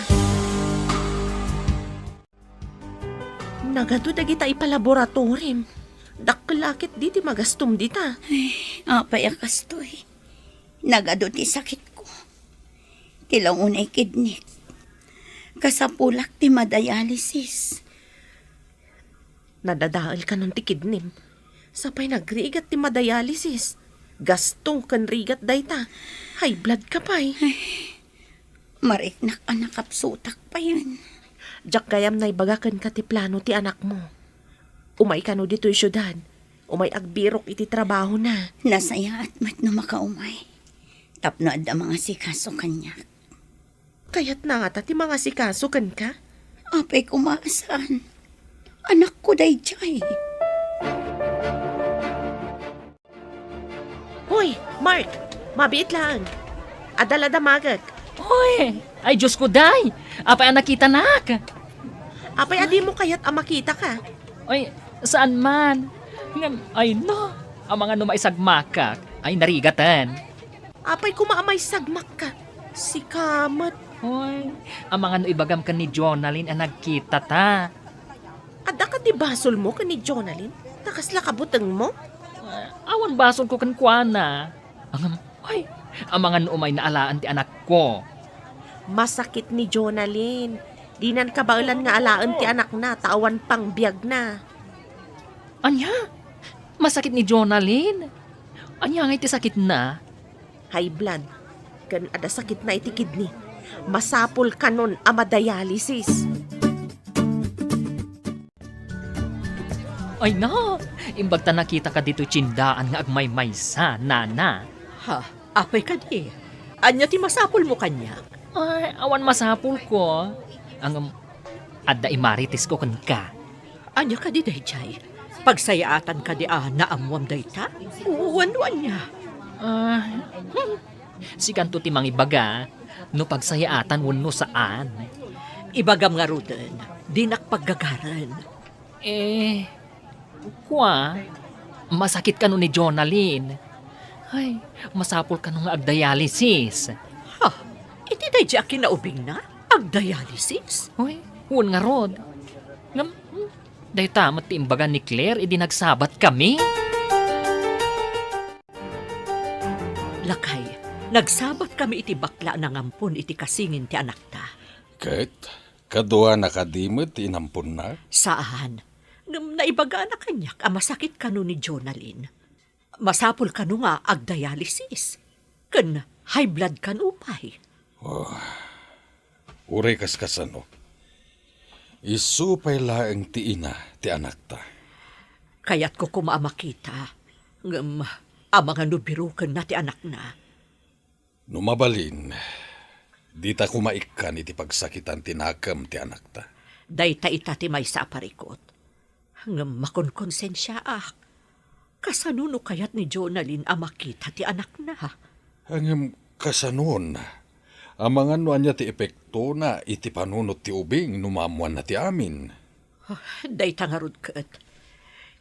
Nagadu dagita ipalaboratorim. Dakkel a ket dita magastom dita. Ay, apay a kastoy. Nagadu ti sakitko. Ti launay kidnik. Kasapulak ti madialysis. Nadadael kanon ti kidnim. Sapay nagrigat ti madialysis. Gasto ken rigat dayta. High blood ka pay. Ay, mariknak a nakapsutak payen. Diak gayam naibaga kenka ti plano ti anakmo. Umay kano ditoy siudad. Umay agbirok iti trabahona. Nasayaat met no makaumay. Tapno adda mangasikaso kaniak. Kayatna ngata ti mangasikaso kenka? Apay koma a saan. Anakko daydiay. Hoy, Mark! Mabiit laeng. Adda la damagek. Hoy! Ay, Diosko, day! Apay a nakitanak? Apay a dimo kayat a makitaka? Ay, saan man. Ngem, ay no, amangan no maisagmakak. Ay, narigaten. Apay koma a maisagmakka? Sika met. Hoy, amangan no ibagam ken ni Jonalyn a nagkitata. Adda kadi basolmo ken ni Jonalyn? Ta kasla kabutengmo? Ah, awan basolko kenkuana. Ngem, hoy, amangan no umayna alaen ti anakko. Masakit ni Jonalyn. Dinan kabaelan nga alaen ti anakna ta awan pangbiagna. Ania? Masakit ni Jonalyn? Ania ngay ti sakitna? high blood, ken adda sakitna iti kidney. Masapul kanon a madialysis. Ay na, imbag ta nakitaka ditoy tiendaan nga agmaymaysa, nana. Ha? Apay kadi? Ania ti masapulmo kaniak? Ay, awan masapulko. Ngem, adda imaritesko kenka. Ania kadi daydiay? Pagsayaatan kadi a naammoam dayta? Wenno ania? Ah, hmm. Sikanto ti mangibaga no pagsayaatan wenno saan. Ibagam ngaruden, dinak paggagaren. Eh, kua, masakit kano ni Jonalyn. Ay, masapul kano nga agdialysis. Ha? Iti daydi a kinaubingna? Agdialysis? Uy, wen ngarud. Ngem, hmm, dayta met ti imbaga ni Claire idi nagsabatkami. Lakay, nagsabatkami iti bakla a nangampon iti kasingin ti anakta. Ket kaduana kadi met ti inamponna? Saan. Ngem naibagana kaniak a masakit kano ni Jonalyn. Masapul kano nga agdialysis. Ken high blood kano pay. Oh, uray kaskasano. Isu pay laeng ti ina ti anakta. Kayatko koma a makita. Ngem amangan no birokenna ti anakna. No mabalin, dita koma ikkan iti pagsakitan ti nakem ti anakta. Dayta ita ti maysa a parikut. Ngem makonkonsensiaak. Kasano no kayat ni Jonalyn a makita ti anakna? Ngem kasanon? Amangan no ania ti epektona iti panunot ti ubing no maammoanna ti amin? Ah, dayta ngarud ket.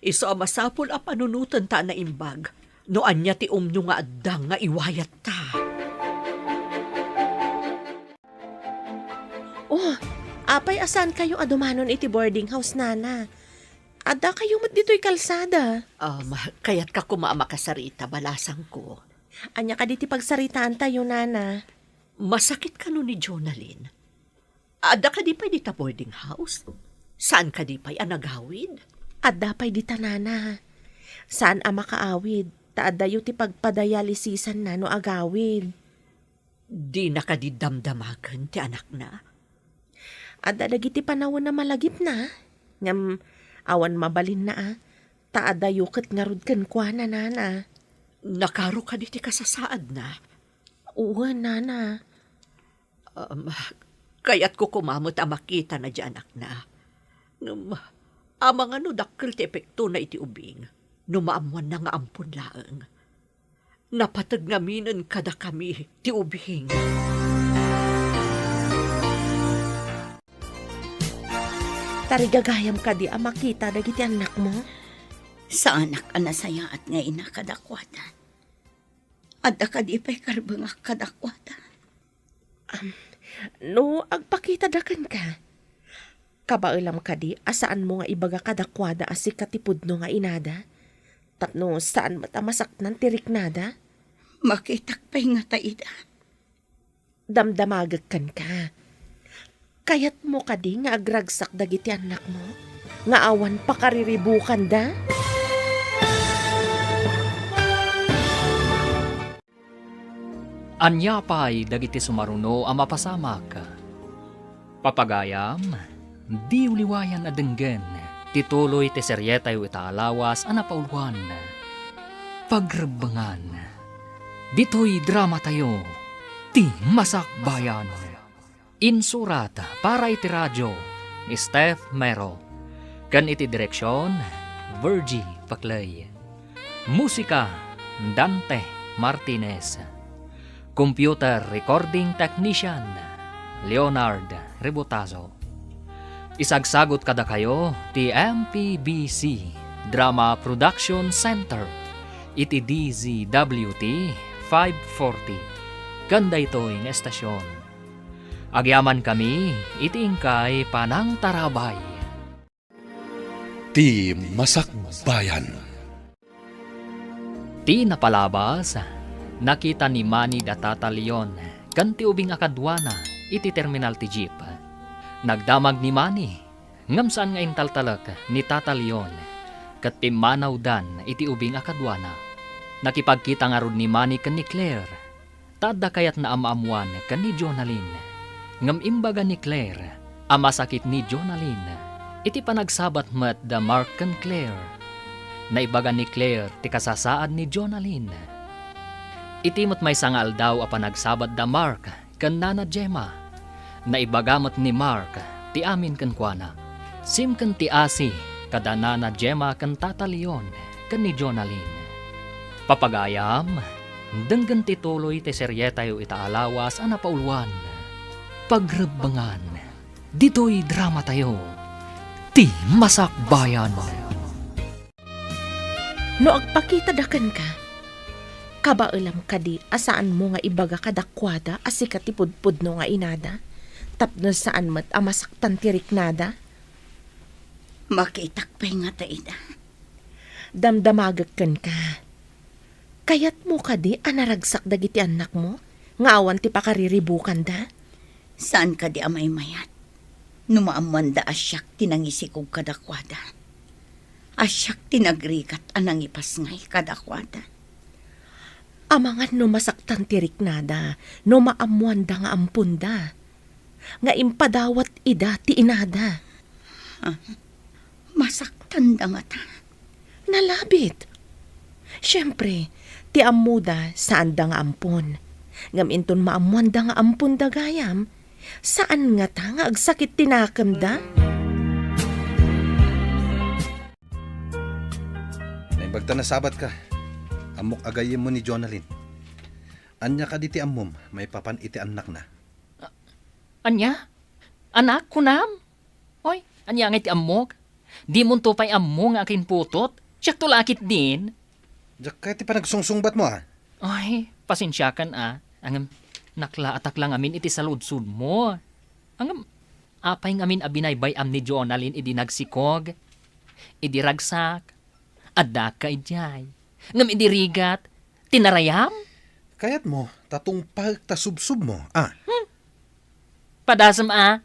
Isu a masapul a panunotenta a naimbag no ania ti umno nga adda nga iwayatta. Oh, apay a saankayo a dumanon iti boarding house, nana? Addakayo met ditoy kalsada. Um, kayatka koma a makasarita, balasangko. Ania kadi ti pagsaritaantayo, nana? Masakit kano ni Jonalyn? Adda kadi pay dita boarding house? Saan kadi pay a nagawid? Adda pay dita, nana. Saan a makaawid, ta addayo ti pagpadialysisanna no agawid. Dina kadi damdamagen ti anakna? Adda dagiti panawen a malagipna, ngem awan mabalinna a, ta addayo ket ngarud kenkuana, nana. Nakaro kadi ti kasasaadna? Wen, nana. Um, kayatko koma met a makitana diay anakna. Ngem, amangan no dakkel ti epektona iti ubing, no maammoanna nga ampon laeng. Napateg ngaminen kadakami ti ubing. Tarigagayam kadi a makita dagiti annakmo? Saanak a nasayaat nga ina kadakuada. Adda kadi pay karbengak kadakuada? Am, no agpakitada kenka, kabaelam kadi a saanmo nga ibaga kadakuada a sika ti pudno nga inada, tapno saan met a masaknan ti riknada? Makitak pay ngata ida. Damdamagek kenka. Kayatmo kadi nga agragsak dagiti annakmo nga awan pakariribukanda? Ania pay dagiti sumaruno a mapasamak? Papagayam, diyo liwayan a denggen ti tuloy ti serietayo ita a lawas a napauluan, Pagrebbengan. Ditoy dramatayo, Ti Masakbayan. Insurat para iti radio ni Steph Mero, ken iti direksion, Virgie Paclay. Musika, Dante Martinez. Computer recording technician, Leonard Rebotazo. Isagsagut kadakayo ti M P B C Drama Production Center iti D Z W T five forty, ken daytoy nga estasion. Agyamankami iti inkay panangtarabay. Ti Masakbayan. Ti napalabas, nakita ni Manny da Tata Leon ken ti ubing a kaduana iti terminal ti jeep. Nagdamag ni Manny, ngem saan nga intaltalek ni Tata Leon, ket pimmanawdan iti ubing a kaduana. Nakipagkita ngarud ni Manny ken ni Claire. Adda kayatna a maammoan ken ni Jonalyn. Ngem imbaga ni Claire a masakit ni Jonalyn iti panagsabat met da Mark ken Claire. Naibaga ni Claire ti kasasaad ni Jonalyn. Iti met maysa nga aldaw a panagsabat da Mark ken Nana Gemma, naibaga met ni Mark ti amin kenkuana. Sim ken ti asi kada Nana Gemma ken Tata Leon ken ni Jonalyn. Papagayam, denggen ti tuloy ti serietayo ita a lawas a napauluan, Pagrebbengan. Ditoy dramatayo, ti Masakbayan. No agpakitada kenka, kabaelam kadi a saanmo nga ibaga kadakuada a sika ti pudpudno nga inada, tapno saan met a masaktan ti riknada? Makitak pay ngata ida. Damdamagek kenka. Kayatmo kadi a naragsak dagiti annakmo nga awan ti pakariribukanda? Saan kadi a maymayat no maammoanda a siak ti nangisikog kadakuada, a siak ti nagrigat a nangipasngay kadakuada? Amangan no masaktan ti riknada no maammoanda nga amponda, nga impadawat ida ti inada. Ah, masaktanda ngata? Nalabit. Siempre, ti ammoda, saanda nga ampon. Ngem inton maammoanda nga amponda gayam, saan ngata nga agsakit ti nakemda? Naimbag ta nasabatka. Ammok a gayyemmo ni Jonalyn. Ania kadi ti ammom maipapan iti annakna? Ania? Anak, kunam? Oy, ania ngay ti ammok? Dimonto pay ammo nga akinputot? Siakto la a ketdin. Diak kayat ti panagsungsungbatmo, a. Ay, pasensiakan, a. Ngem, naklaatak la ngamin iti saludsodmo. Ngem, apay ngamin a binaybay-am ni Jonalyn idi nagsikog? Idi ragsak? Adda ka idiay. Ngem idi rigat, tinarayam? Kayatmo, ta tungpaek ta subsubmo, a. Hmm. Padasem, a.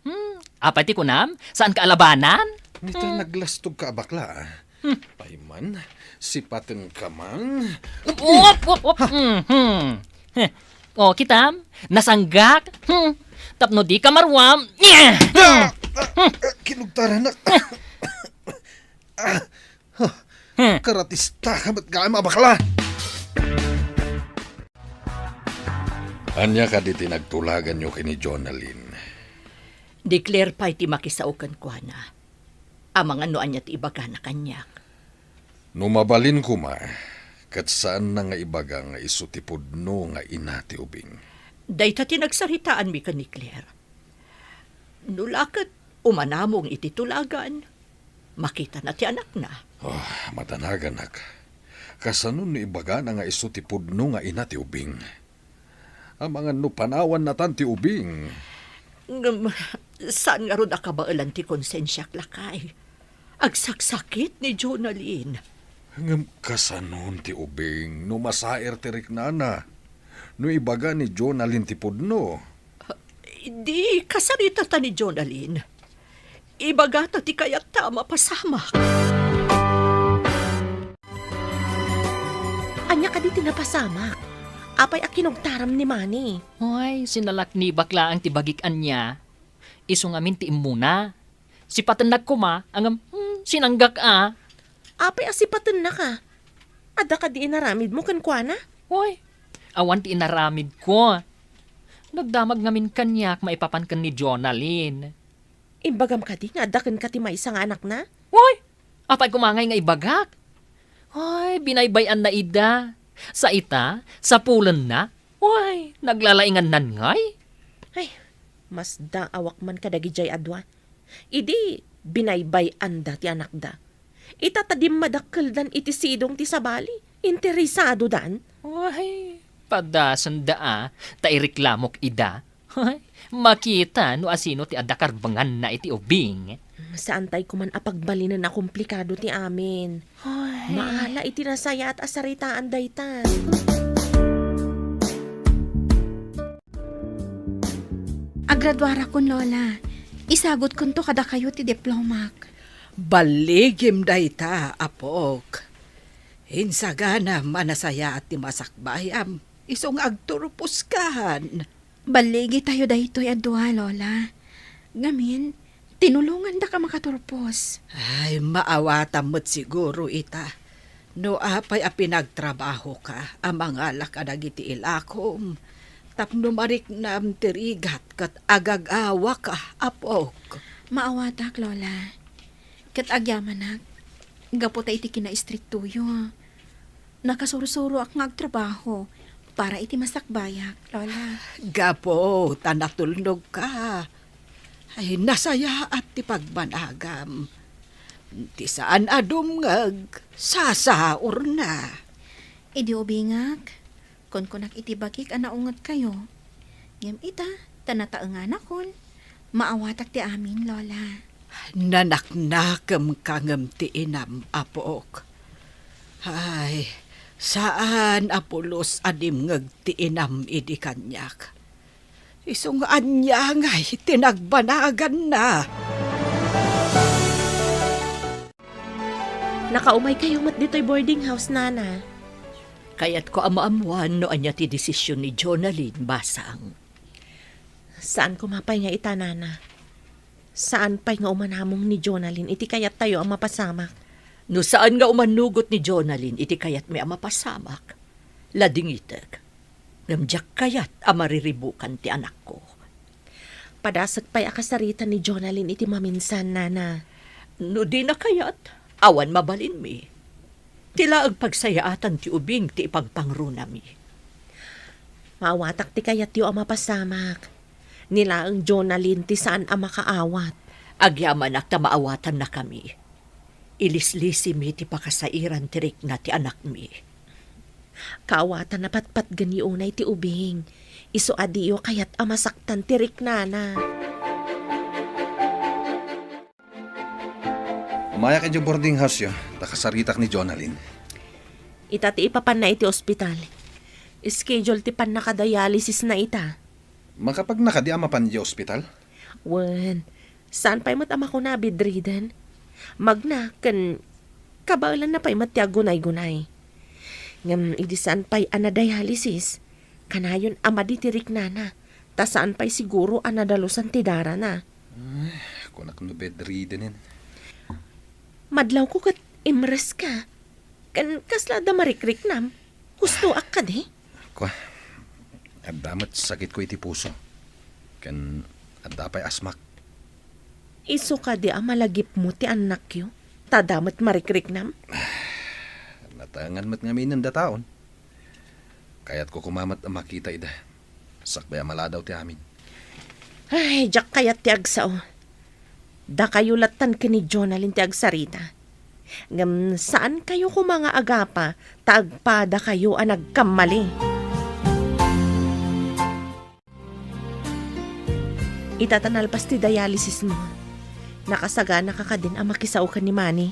Hmm. Apay ti kunam? Saanka a labanan? Nita, hmm, naglastogka a bakla, a. Hmm. Pay man, sipatenka man. Op, op, op. Mhm. Heh. O, kitam? Nasanggak? Hmm. Tapno dika maruam. Ah! Ah! Ah! Kinugtaranak. Ah! Huh. Hmm. Karatistaka met gayam a bakla! Ania kadi ti nagtulaganyo ken ni Jonalyn? Ni Claire pay ti makisao kenkuana. Amangan no ania ti ibagana kaniak. No mabalin koma, ket saanna nga ibaga nga isu ti pudno nga ina ti ubing. Dayta ti nagsaritaanmi ken ni Claire. No la ket umanamong iti tulagan, makitana ti anakna. Oh, madanaganak. Kasano no ibagana nga isu ti pudno nga ina ti ubing? Amangan no panawanna tan ti ubing. Ngem, saan ngarud a kabaelan ti konsensiak, lakay. Agsaksakit ni Jonalyn. Ngem kasanon ti ubing no masair ti riknana? No ibaga ni Jonalyn ti pudno? Di kasaritata ni Jonalyn. Ibagata ti kayatta a mapasamak. Ania kadi ti napasamak? Apay a kinugtaram ni Mani? Ay, sinalaknibak laeng ti bagik ania. Isu ngamin ti immuna. Sipatennak koma, ngem, hmm, sinanggak a. Apay a sipatennaka? Adda kadi inaramidmo kenkuana? Oy, awan ti inaramidko. Nagdamag ngamin kaniak maipapan ken ni Jonalyn. Imbagam kadi nga adda kenka ti maysa nga anakna? Oy, apay koma ngay nga ibagak? Oy, binaybay-anna ida. Sa ita, sapulenna. Oy, naglalaingannan ngay. Ay, masdaawak man kadagidiay a dua. Idi binaybay-anda ti anakda. Ita ta dimmadakkeldan iti sidong ti sabali, interesadodan. Ay, padasenda a, ta ireklamok ida. Ay, makita no asino ti adda karbenganna iti ubing. Saantay koman a pagbalinen a komplikado ti amin. Ay. Maala iti nasayaat a saritaan dayta. Agraduarakon, Lola. Isagutkonto kadakayo ti diplomak. Balligim dayta, apok. Insaganam a nasayaat ti masakbayam. Isu nga agturposkan. Balligitayo daytoy a dua, Lola. Ngamin, tinulongandaka makaturpos. Ay, maawatam met siguro ita. No apay a pinagtrabahoka a mangala kadagiti ilakom, tapno mariknam ti rigat ket agagawaka, apok. Maawatak, Lola. Ket agyamanak, gapu ta iti kinaistriktoyo, nakasursuroak nga agtrabaho para iti masakbayak, Lola. Gapu ta natulnogka. Ay, nasayaat ti pagbanagam. Ti saan a dumngeg, sasaurna. Idi ubingak, kunkunak iti bagik a naungetkayo. Ngem ita, ta nataenganakon, maawatak ti amin, Lola. Nanaknakemka ngem ti inam, apok. Ay, saan a pulos a dimngeg ti inam idi kaniak. Isu nga ania ngay ti nagbanaganna. Nakaumaykayo met ditoy boarding house, Nana. Kayatko a maammoan no ania ti desisyon ni Jonalyn, Basang. Saan koma pay nga ita, Nana. Saan pay nga umanamong ni Jonalyn iti kayattayo a mapasamak. No saan nga umanugot ni Jonalyn iti kayatmi a mapasamak, ladingitek. Ngem diak kayat a mariribukan ti anakko. Padasek pay a kasarita ni Jonalyn iti maminsan, Nana. No dina kayat, awan mabalinmi. Ti laeng pagsayaatan ti ubing ti ipagpangrunami. Maawatak ti kayatyo a mapasamak. Ni laeng Jonalyn ti saan a makaawat. Agyamanak ta maawatannakami. Ilislisimi ti pakasairan ti rikna ti anakmi. Kaawatan a patpatgenyo unay ti ubing. Isu a diyo kayat a masaktan ti riknana. Umayak idiay boarding house-yo, ta kasaritak ni Jonalyn. Ita ti ipapanna iti ospital. Schedule ti pannakadialysisna ita. Makapagna kadi a mapan idiay ospital? Wen, saan pay met a makuna a bedridden. Magna ken kabaelanna pay met ti aggunaygunay. Ngem idi saan pay a nadialysis, kanayon a madi ti riknana, ta saan pay siguro a nadalusan ti darana. Ay, kunak no bedridden-en. Madlawko ket imreska. Ken kasla adda marikriknam? Hustoak kadi? Kua, adda met sakitko iti puso. Ken adda pay asmak. Isu kadi a malagipmo ti annakyo, ta adda met marikriknam? Nataengan met ngamin dataon. Kayatko koma met a makita ida. Sakbay a maladaw ti amin. Ay, diak kayat ti agsao. Dakayo lattan ken ni Jonalyn ti agsarita. Ngem saan kayo koma nga agapa ta agpadakayo a nagkammali. Ita ta nalpas ti dialysismo, nakasaganaka kadin a makisao ken ni Manny?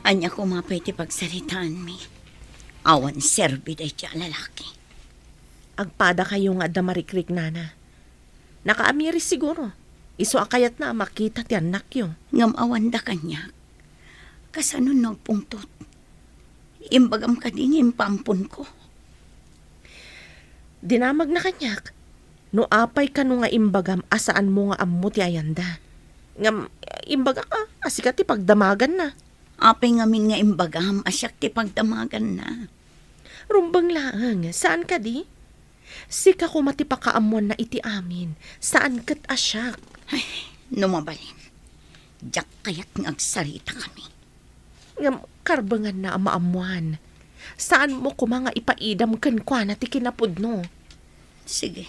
Ania koma pay ti pagsaritaanmi? Awan serbi daydi a lalaki. Agpadakayo nga adda marikriknana. Nakaamiris siguro. Isu a kayatna a makita ti annakyo. Ngem awanda kaniak. Kasano no agpungtot? Imbagam kadi nga impaamponko? Dinamagna kaniak. No apay kano nga imbagam a saanmo nga ammo ti ayanda. Ngem, imbagak a, a sika ti pagdamaganna. Apay ngamin nga imbagam a siak ti pagdamaganna? Rumbeng laeng, saan kadi? Sika koma ti pakaammoanna iti amin, saan ket a siak. Ay, no mabalin, diak kayat nga agsaritakami. Ngem karbenganna a maammoan. Saanmo koma nga ipaidam kenkuana ti kinapudno. Sige.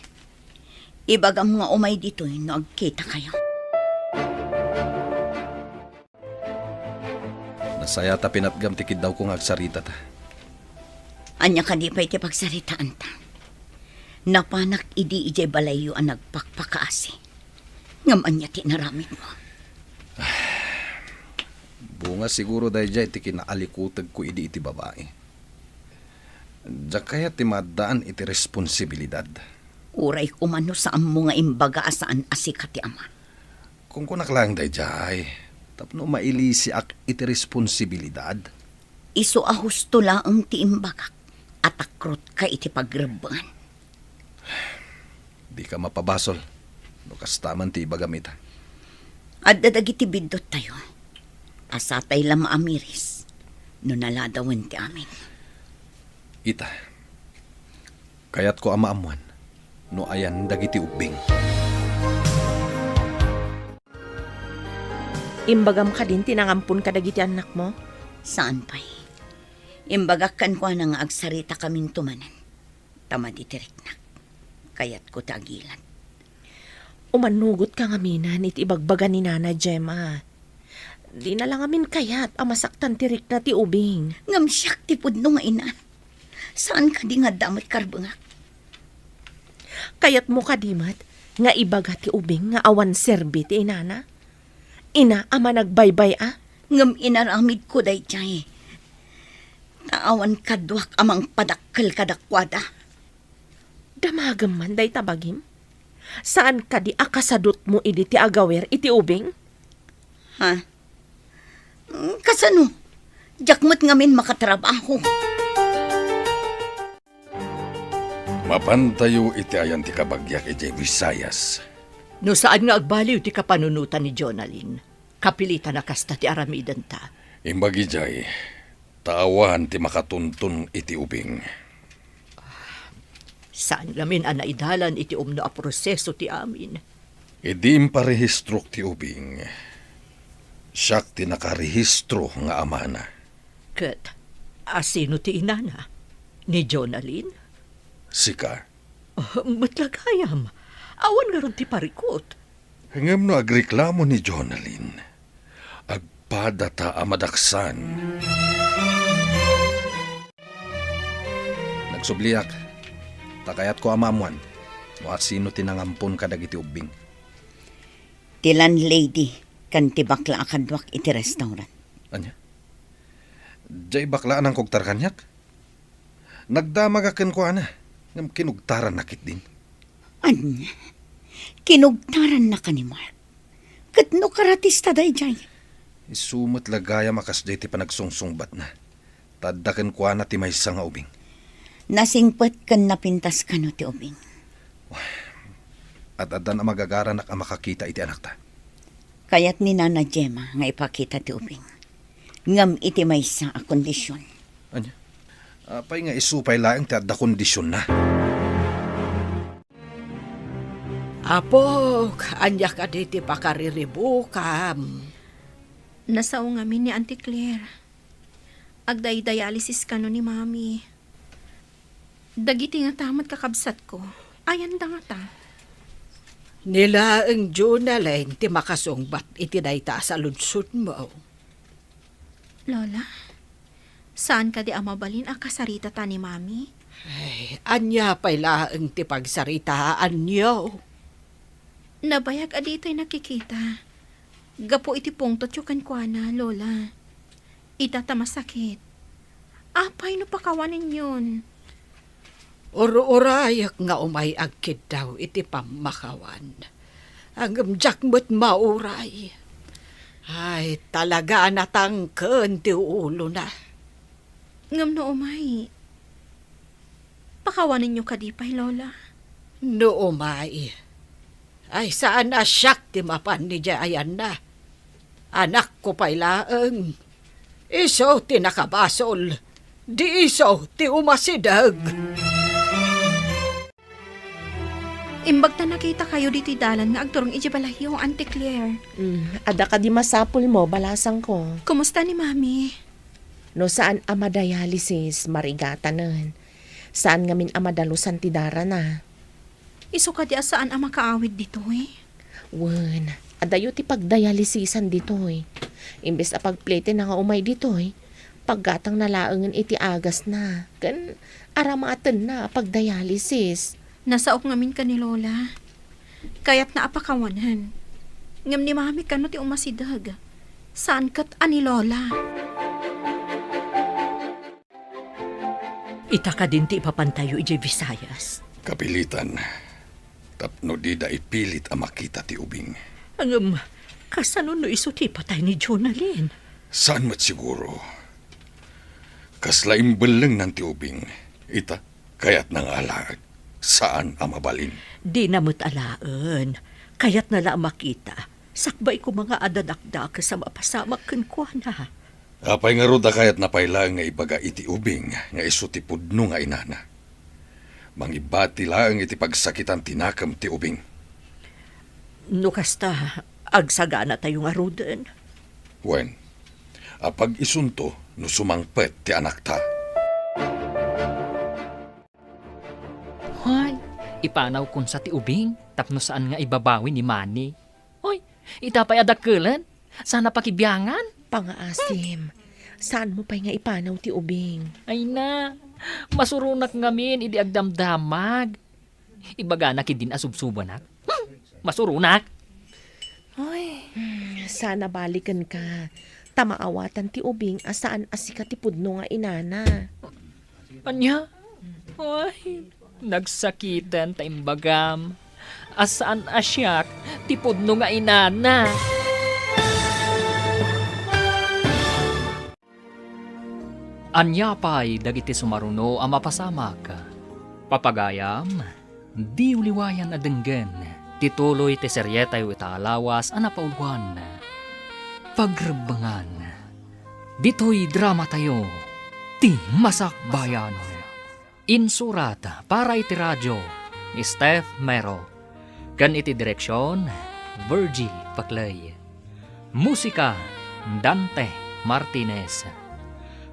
Ibagam nga umay ditoy no agkitakayo. Nasayaat a pinatgam ti kiddawko nga agsaritata. Ania kadi pay ti pagsaritaanta? Napanak idi idiay balayyo a nagpakpakaasi. Ngem ania ti inaramidmo? Bunga siguro daydiay ti kinaalikutegko idi iti babai. Diak kayat ti maaddaan iti responsibilidad. Uray koma no saanmo nga imbaga a saan a sika ti ama. Kunkunak laeng daydiay, tapno mailisiak iti responsibilidad. Isu a husto laeng ti imbagak. a takrotka iti pagrebbengan. Dika mapabasol no kasta man ti ibagam ita. Adda dagiti bidduttayo a satay la maamiris no naladawen ti amin. Ita, kayatko a maammuan no ayan dagiti ubbing. Imbagam kadin ti nangampon kadagiti annakmo? Saan pay. Imbagak kenkuana nga agsarita kaminto manen ta madi ti riknak. Kayatko ti agilad. Umannugotka ngaminen iti ibagbaga ni Nana Gemma. Dina la ngamin kayat a masaktan ti rikna ti ubing. Ngem siak ti pudno nga ina. Saan kadi nga adda met karbengak? Kayatmo kadi met nga ibaga ti ubing nga awan serbi ti inana? Ina a managbaybay-a? Ngem inaramidko daydiay. Ta awan kaduak a mangpadakkel kadakuada. Damagem man dayta bagim? Saan kadi a kasadutmo idi ti agawer iti ubing? Ha? Mm, kasano? Diak met ngamin makatrabaho. Mapantayo iti ayan ti kabagiak idiay Visayas. No saan nga agbaliw ti kapanunotan ni Jonalyn, kapilitan a kasta ti aramidenta. Imbag idiay, ta awan ti makatuntun iti ubing. Saan ngamin a naidalan iti umno a proseso ti amin. Idi imparehistrok ti ubing, siak ti nakarehistro nga amana. Ket asino ti inana? Ni Jonalyn? Sika. Ah, met la gayam. Awan ngarud ti parikut. Ngem no agreklamo ni Jonalyn, agpadata a madaksan. Nagsubliak, ta kayatko a maammuan no asino ti nangampon kadagiti ubbing. Ti landlady ken ti bakla a kaduak iti restaurant. Ania? Diay bakla a nangkugtar kaniak? Nagdamagak kenkuana, ngem kinugtaranna ketdin. Ania? Kinugtarannaka ni Mark? Ket no karatista daydiay? Isu met la gayam a kasdiay ti panagsungsungbatna. Ta adda kenkuana ti maysa nga ubing. Nasingpet ken napintas kano ti ubing? Ad-addan a magagaranak a makakita iti anakta. Kayat ni Nana Gemma nga ipakita ti ubing. Ngem iti maysa a kondision. Ania? Apay nga isu pay laeng ti adda kondisionna? Apok, ania kadi ti pakariribukam? Nasao ngamin ni Auntie Claire. Agdaydialysis kano ni Mami. Dagiti ngata met kakabsatko, ayanda ngata? Ni laeng Jonalyn ti makasungbat iti dayta a saludsodmo. Lola, saan kadi a mabalin a kasaritata ni Mami? Ay, ania pay laeng ti pagsaritaanyo? Nabayag a ditay nakikita. Gapu iti pungtotyo kenkuana, Lola. Ita ta masakit. Apay no pakawanenyon? Ur-urayek nga umay agkiddaw iti pammakawan. Ngem diak met mauray. Ay, talaga a natangken ti ulona. Ngem no umay, pakawanenyo kadi pay, Lola? No umay, ay saan a siak ti mapan idiay ayanna. Anakko pay laeng. Isu ti nakabasol. Di isu ti umasideg. Imbag ta nakitakayo ditoy dalan nga agturong idiay balayyo, Auntie Claire. Mm, adda kadi masapulmo, balasangko? Kumusta ni Mami? No saan a madialysis, marigatanen. Saan ngamin a madalusan ti darana. Isu kadi a saan a makaawid ditoy? Wen, adayo ti pagdialysisan ditoy. Imbes a pagpletenna nga umay ditoy, paggatangna laengen iti agasna, ken aramatenna a pagdialysis. Nasaok ngamin ken ni Lola. Kayatna a pakawanen. Ngem ni Mami kano ti umasideg. Saan ket a ni Lola. Ita kadin ti ipapantayo idiay Visayas? Kapilitan, tapno dida ipilit a makita ti ubing. Ngem, kasano no isu ti ipatay ni Jonalyn? Saan met siguro. Kasla imbellengnan ti ubing. Ita, kayatna nga alaek. Saan a mabalin. Dina met alaen. Kayatna la a makita. Sakbay koma nga adda dakdakes a mapasamak kenkuana. Apay ngarud a kayatna pay laeng nga ibaga iti ubing nga isu ti pudno nga inana? Mangibati laeng iti pagsakitan ti nakem ti ubing. No kasta, agsaganatayo ngaruden. Wen, apag-isunto no sumangpet ti anakta. Hay, ipanawkon sa ti ubing tapno saan nga ibabawi ni Manny. Hoy, ita pay a dakkelen, saan a pakibiangan. Pangaasim, saanmo pay nga ipanaw ti ubing. Ay na, masuronak ngamin idi agdamdamag. Ibaganak idin a subsubanak. Hmm, masuronak. Ay. Hmm, saan a balikenka, ta maawatan ti ubing a saan a sika ti pudno nga inana. Ania? Ay, nagsakiten ta imbagam a saan a siak ti pudno nga inana. Ania pay dagiti sumaruno a mapasamak? Papagayam, diyo liwayan a denggen ti tuloy ti serietayo ita a lawas a napauluan, Pagrebbengan. Ditoy dramatayo, ti Masakbayan. Insurat para iti radio ni Steph Mero, ken iti direksion, Virgie Paclay. Musika, Dante Martinez.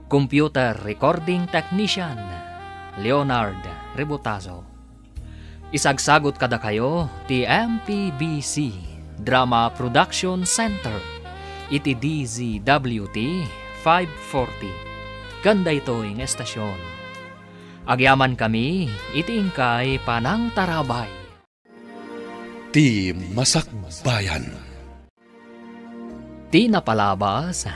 Computer recording technician, Leonard Rebotazo. Isagsagut kadakayo ti M P B C Drama Production Center iti D Z W T five forty. Ken daytoy nga estasion, agyamankami iti inkay panangtarabay. Ti Masakbayan. Ti napalabas,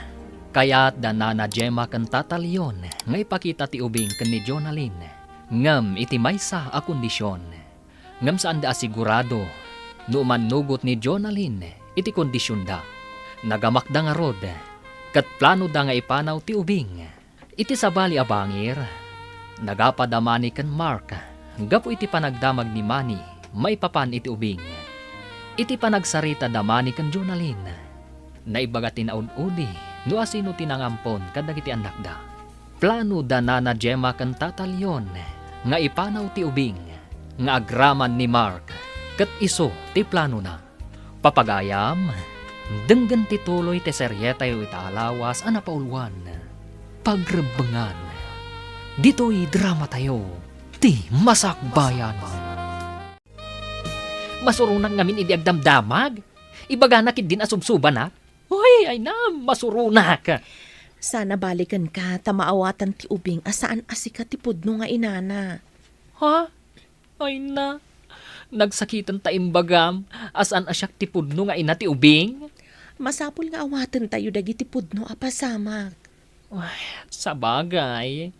kayat da Nana Gemma ken Tata Leon nga ipakita ti ubing ken ni Jonalyn, ngem iti maysa a kondision. Ngem saanda a sigurado no umannugot ni Jonalyn iti kondisionda. Nagamakda ngarud, ket planoda nga ipanaw ti ubing. Iti sabali a bangir, nagapa da Manny ken Mark gapu iti panagdamag ni Manny maipapan iti ubing. Iti panagsarita da Manny ken Jonalyn, naibaga ti naud-udi no asino ti nangampon kadagiti annakda. Plano da Nana Gemma ken Tata Leon nga ipanaw ti ubing nga agraman ni Mark ket isu ti planona. Papagayam, denggen ti tuloy ti serietayo ita a lawas a napauluan, Pagrebbengan. Ditoy dramatayo, ti Masakbayan. Masuronak ngamin idi agdamdamag. Ibaganak idin a subsubanak. Uy, ay na, masuronak. Sana balikenka ta maawatan ti ubing a saan a sika ti pudno nga inana. Ha? Ay na, nagsakitan ta imbagam a saan a siak ti pudno nga ina ti ubing? Masapul nga awatentayo dagiti pudno a pasamak. Ay, sabagay,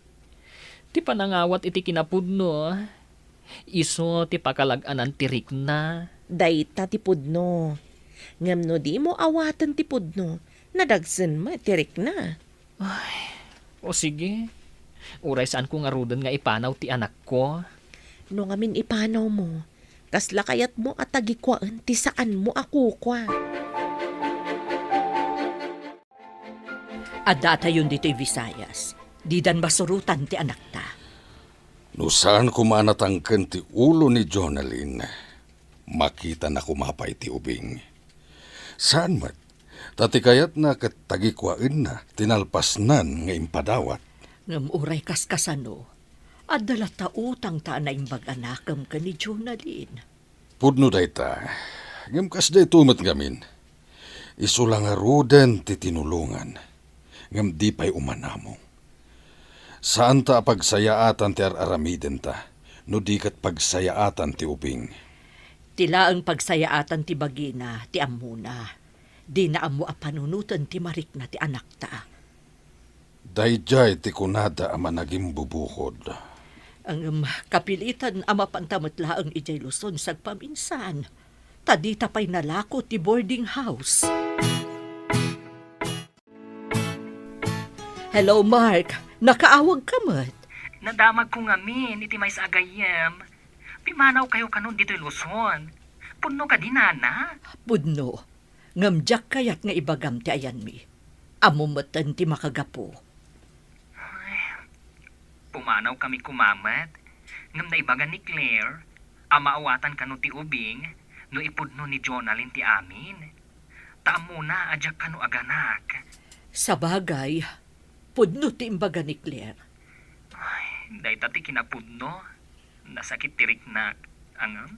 ti panangawat iti kinapudno, isu ti pakalag-anan ti rikna. Dayta ti pudno. Ngem no dimo awaten ti pudno, nadagsen met ti rikna. Ay, o sige. Uray saanko ngaruden nga ipanaw ti anakko. No ngamin ipanawmo, kasla kayatmo a tagikuaen ti saanmo a kukua? Addatayon ditoy Visayas. Didan masurotan ti anakta. No saan koma a natangken ti ulo ni Jonalyn, makitana koma pay ti ubing. Saan met, ta ti kayatna ket tagikuaenna ti nalpasnan nga impadawat. Ngem uray kaskasano, adda latta utangta a naimbag a nakem ken ni Jonalyn. Pudno dayta, ngem kasdayto met ngamin. Isu la ngaruden ti tinulongan, ngem di pay umanamong. Saanta a pagsayaatan ti ar-aramidenta, no di ket pagsayaatan ti ubing. Ti laeng pagsayaatan ti bagina ti ammona. Dina ammo a panunoten ti marikna ti anakta. Daydiay ti kunada a managimbubukod. Ngem kapilitan a mapanta met laeng idiay Luzon sagpaminsan, ta dita pay nalako ti boarding house. Hello, Mark. Nakaawagka met? Nadamagko ngamin iti maysa a gayyem. Pimanawkayo kanon ditoy Luzon. Pudno kadi, nana? Pudno. Ngem diak kayat nga ibagam ti ayanmi. Ammom metten ti makagapu. Ay, pumanawkami koma met. Ngem naibaga ni Claire a maawatan kano ti ubing no ipudno ni Jonalyn ti amin. Ta ammona a diak kano aganak. Sabagay, pudno ti imbaga ni Claire. Ay, dayta ti kinapudno. Nasakit ti riknak. Ngem,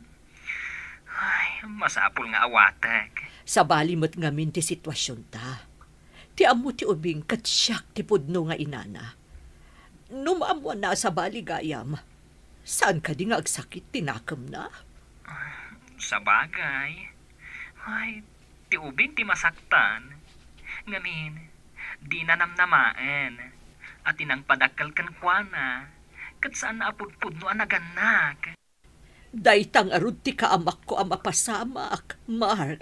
ay, masapul nga awatek. Sabali met ngamin ti situasionta. Ti ammo ti ubing ket siak ti pudno nga inana. No maammoanna a sabali gayam, saan kadi nga agsakit ti nakemna? Sabagay. Ay, ti ubing ti masaktan. Ngamin, dina namnamaen a ti nangpadakkel kenkuana, ket saanna a pudpudno a nagannak. Dayta ngarud ti kaamakko a mapasamak, Mark.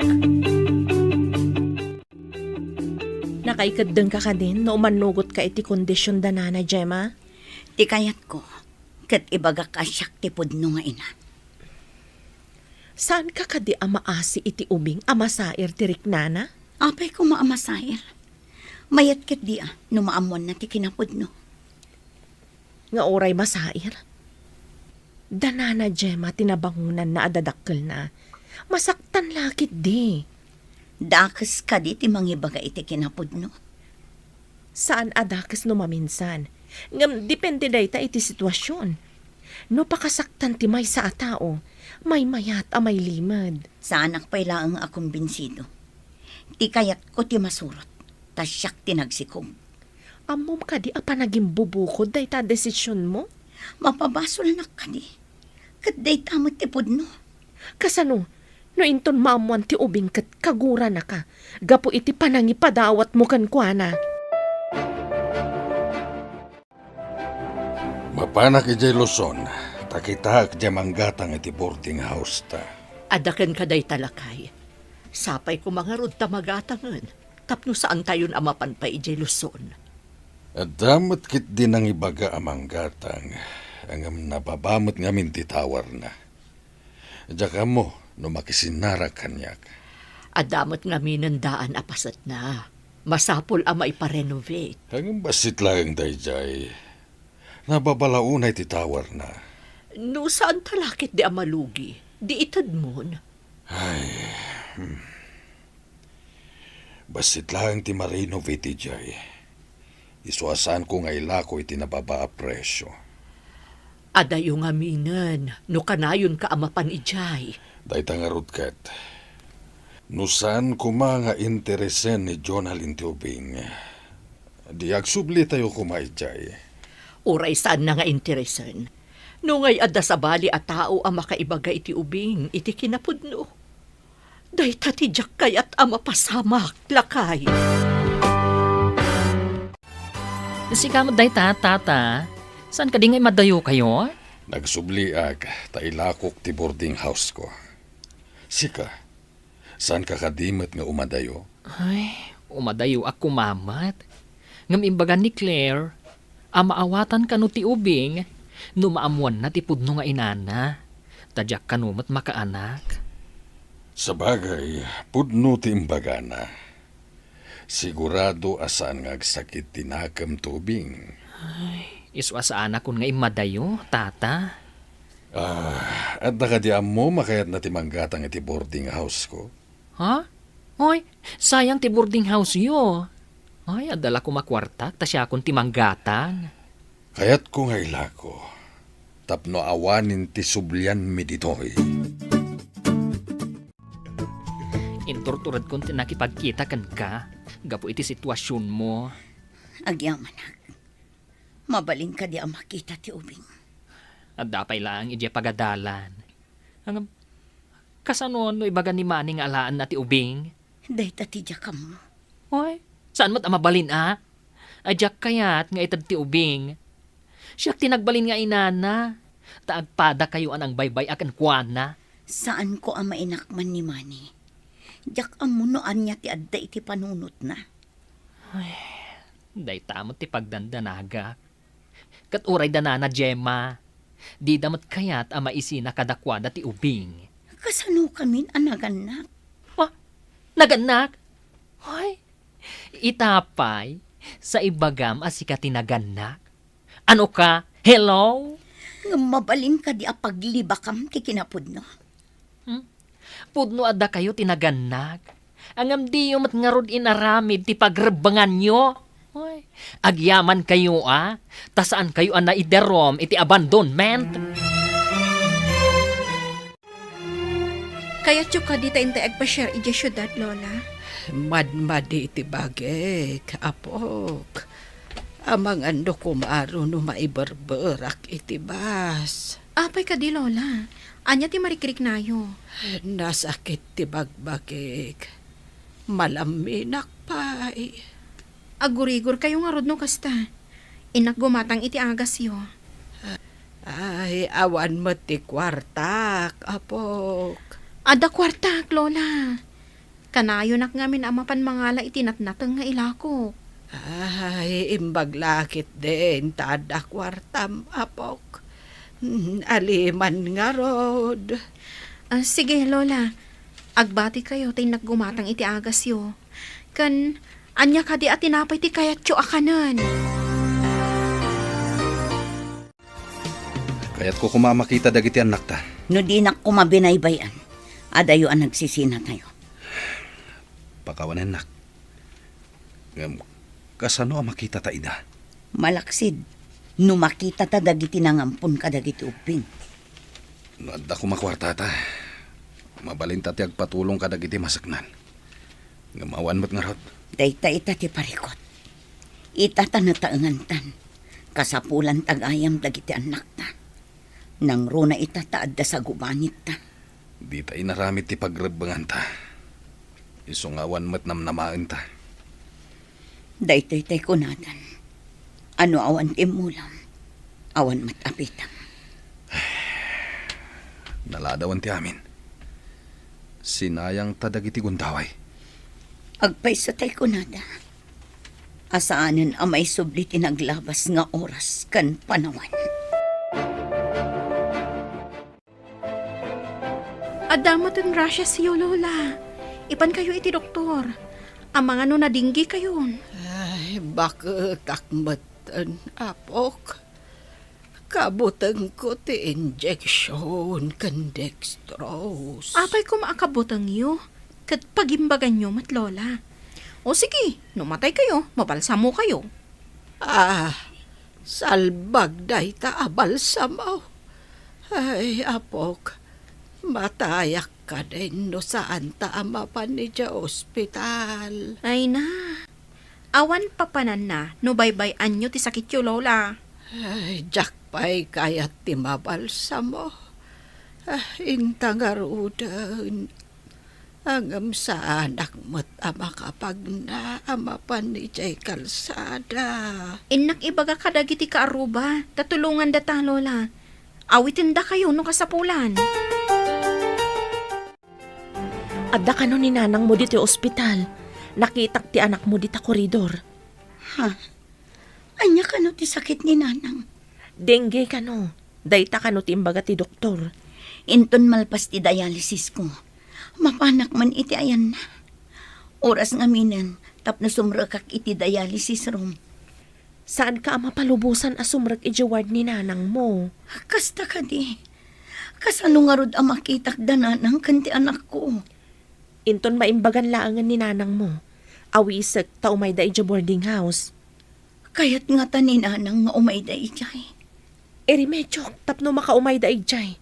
Nakaikeddengka kadin no umannugotka iti kondision da Nana Gemma? Ti kayatko, ket ibagak a siak ti pudno nga ina. Saanka kadi a maasi iti ubing a masair ti riknana? Apay koma a masair? Mayat ketdi a no maammoanna ti kinapudno. Nga uray masair? Da Nana Gemma ti nabangonanna a dadakkelna. Masaktan la ketdi. Dakes kadi ti mangibaga iti kinapudno? Saan a dakes no maminsan. Ngem depende dayta iti situasion. No pakasaktan ti maysa a tao, maymayat a mailimed. Saanak pay laeng a kumbinsido. Ti kayatko ti masurot, ta siak ti nagsikog. Ammom kadi a panagimbubukod dayta a desisionmo? Mapabasolnak kadi. Ket dayta met ti pudno. Kasano no inton maammoan ti ubing ket kaguranaka gapu iti panangipadawatmo kenkuana? Mapanak idiay Luzon, ta kitaek diay manggatang iti boarding house ta. Adda kenka dayta, lakay. Sapay koma ngarud ta magatangen, tapno saantayon a mapan pay idiay Luzon. Adda met ketdi nangibaga a manggatang, ngem nababa met ngamin ti towerna. Diak ammo no makisinnarak kaniak. Adda met ngaminen daan a pasetna. Masapul a maiparenovate. Ngem bassit laeng daydiay. Nababa la unay ti towerna. No saanta la ketdi a malugi, di itedmon. Ay, hmm. Bassit laeng ti ma-renovate idiay. Isu a saanko nga ilako iti nababa a presio. Adayo ngaminen no kanayonka a mapan idiay. Dayta ngarud ket. No saan koma nga interesen ni Jonalyn ti ubing, di agsublitayo koma idiay. Uray saanna nga interesen. No ngay adda sabali a tao a makaibaga iti ubing iti kinapudno. Dayta ti diak kayat a mapasamak, lakay. Sika met dayta, tata. Saan kadi nga imadayokayo? Nagsubliak ta ilakok ti boarding house ko. Sika, saanka kadi met nga umadayo? Ay, umadayoak koma met. Ngem imbaga ni Claire a maawatan kano ti ubing no maammoanna ti pudno nga inana, ta diak kano met makaanak. Sabagay, pudno ti imbagana. Sigurado a saan nga agsakit ti nakem ti ubing. Ay, isu a saanakon nga immadayo, tata. Ah, adda kadi ammom a kayatna ti manggatang iti boarding house ko? Ha? Hoy, sayang ti boarding house-yo. Ay, adda la koma kuartak ta siakon ti manggatang. Kayatko nga ilako, tapno awanen ti sublianmi ditoy. Inturturedkon ti nakipagkita kenka gapu iti situasionmo. Agyamanak. Mabalin kadi a makita ti ubing? Adda pay laeng idiay pagadalan. Ngem, kasano no ibaga ni Manny nga alaenna ti ubing? Dayta ti diak ammo. Oy, saan met a mabalin a? Ay, diak kayat nga ited ti ubing. Siak ti nagbalin nga inana, ta agpadakayo a nangbaybay-a kenkuana. Saanko a mainakman ni Manny. Diak ammo no ania ti adda iti panunotna. Ay, dayta met ti pagdandanagak. Ket uray da nana Gemma, dida met kayat a maisina kadakuada ti ubing. Kasanokamin a nagannak? Ah, nagannak? Hoy, ita pay, sa ibagam a sika ti nagannak? Ano ka? Hello? Ngem mabalin kadi a paglibakam ti kinapudno? Hmm? Pudno a dakayo ti nagannak. Ngem diyo met ngarud inaramid ti pagrebbenganyo. Hoy, agyamankayo a, ta saankayo a naidarum iti abandonment. Kayatyo kadi ta intay agpasiar idiay siudad, Lola? Madmadi ti bagik, apok. Amangan no kumaro no maiberberak iti bus. Apay kadi, Lola? Ania ti marikriknayo? Nasakit ti bagbagik. Malamminak pay. Agurigorkayo ngarud no kasta. Innak gumatang iti agasyo. Ay, awan met ti kuartak, apok. Adda kuartak, Lola. Kanayonak ngamin a mapan mangala iti natnateng nga ilakok. Ay, imbag la ketdin ta adda kuartam, apok. Mm, aliman ngarud. Ah, sige, Lola. Agbatikayo ta innak gumatang iti agasyo. Ken, ania kadi a tinapay ti kayatyo a kanen? Kayatko koma a makita dagiti annakta. No dinak koma binaybay-an, adayo a nagsisinatayo. Pakawanennak. Ngem, kasano a makitata ida? Malaksid, no makitata dagiti nangampon kadagiti ubbing. No adda koma kuartata, mabalinta ti agpatulong kadagiti maseknan. Ngem awan met ngarud. Dayta ita ti parikut. Ita ta nataengantan. Kasapulan ta gayam dagiti annakta. Nangruna ita ta adda sagubangitta. Dita inaramid ti pagrebbenganta. Isu nga awan met namnamaenta. Daytoy tay kunadan. Ano awan ti immulam, awan met apitam. Naladawan ti amin. Sinayangta dagiti gundaway. Agpayso tay kunada. Asaanen a maisubli ti naglabas nga oras ken panawen. Adda metten rashesyo, Lola. Ipankayo iti doktor. Amangan no nadinggikayon. Ay, baketak metten, apok. Kabutengko ti injection ken dextrose. Apay koma a kabutengyo? Ket pagimbaganyo met, Lola. O sige, no mataykayo, mabalsamokayo. Ah, salbag dayta a balsamo. Ay, apok, matayak kadin no saanta a mapan idiay ospital. Ay na, awan papananna no baybay-anyo ti sakityo, Lola. Ay, diak pay kayat ti mabalsamo. Ah, inta ngaruden. Ngem saanak met a makapagna a mapan idiay kalsada. Innak ibaga kadagiti kaarruba, ta tulongandata, Lola. Awitendakayo no kasapulan. Adda kano ni nanangmo ditoy ospital. Nakitak ti anakmo dita koridor. Ha? Ania kano ti sakit ni nanang? Dengue kano. Dayta kano ti imbaga ti doktor. Inton malpas ti dialysis ko, mapanak man iti ayanna. Oras ngaminen tapno sumrekak iti dialysis room. Saanka a mapalubosan a sumrek idiay ward ni nanangmo? Kasta kadi. Kasano ngarud a makitak da nanang ken ti anakko? Inton maimbagan laengen ni nanangmo, awisek ta umayda idiay boarding house. Kayat ngata ni nanang nga umayda idiay. Irimediok tapno makaumayda idiay.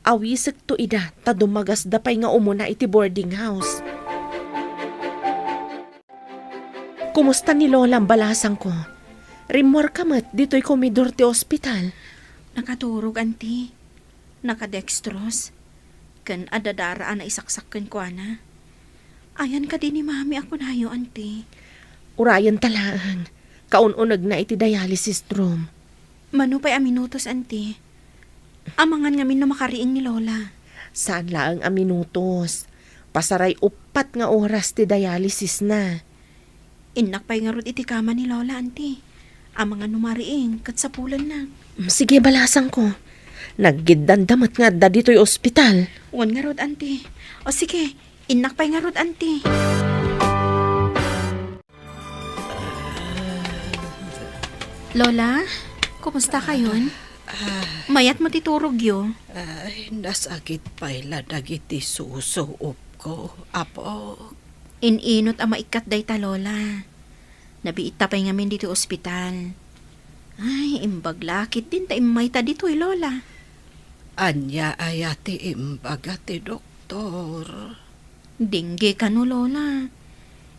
Awisekto ida ta dumagasda pay nga umuna iti boarding house. Kumusta ni Lolam, balasangko? Rimmuarka met ditoy komidor ti ospital. Nakaturog, Auntie. Nakadextrose. Ken adda dara a naisaksak kenkuana. Ayan kadi ni Mami a kunayo, Auntie? Urayenta laeng. Kaun-unegna iti dialysis room. Mano pay a minutos, Auntie? Amangan ngamin no makariing ni Lola. Saan laeng a minutos. Pasaray uppat nga oras ti dialysisna. Innak pay ngarud iti kama ni Lola, Auntie. Amangan no mariing, ket sapulennak. Mm, sige, balasangko. Naggiddanda met nga adda ditoy ospital. Wen ngarud, anti. O sige, innak pay ngarud, anti. Lola, kumusta kayon? Ah. Mayat met ti turogyo? Ay, nasakit pay la dagiti susuopko, Apo. In-inot a maikkat dayta, Lola. Nabiitta pay ngamin ditoy ospital. Ay, imbag la ketdin ta immayta ditoy, Lola. Ania aya ti imbaga ti doktor? Dengue kano, Lola.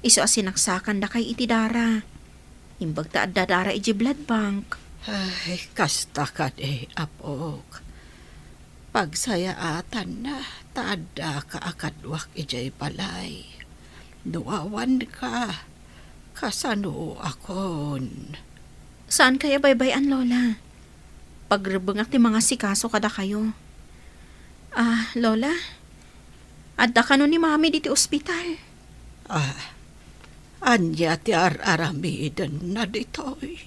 Isu a sinaksakandakay iti dara. Imbag ta adda dara idiay blood bank. Ay, kasta kadi, apok. Pagsayaatanna ta addaka a kaduak idiay balay. No awanka, kasanoakon? Saankayo a baybay-an, Lola. Pagrebbengak ti mangasikaso kadakayo. Ah, Lola, adda kano ni Mami ditoy ospital? Ah, ania ti ar-aramidenna ditoy?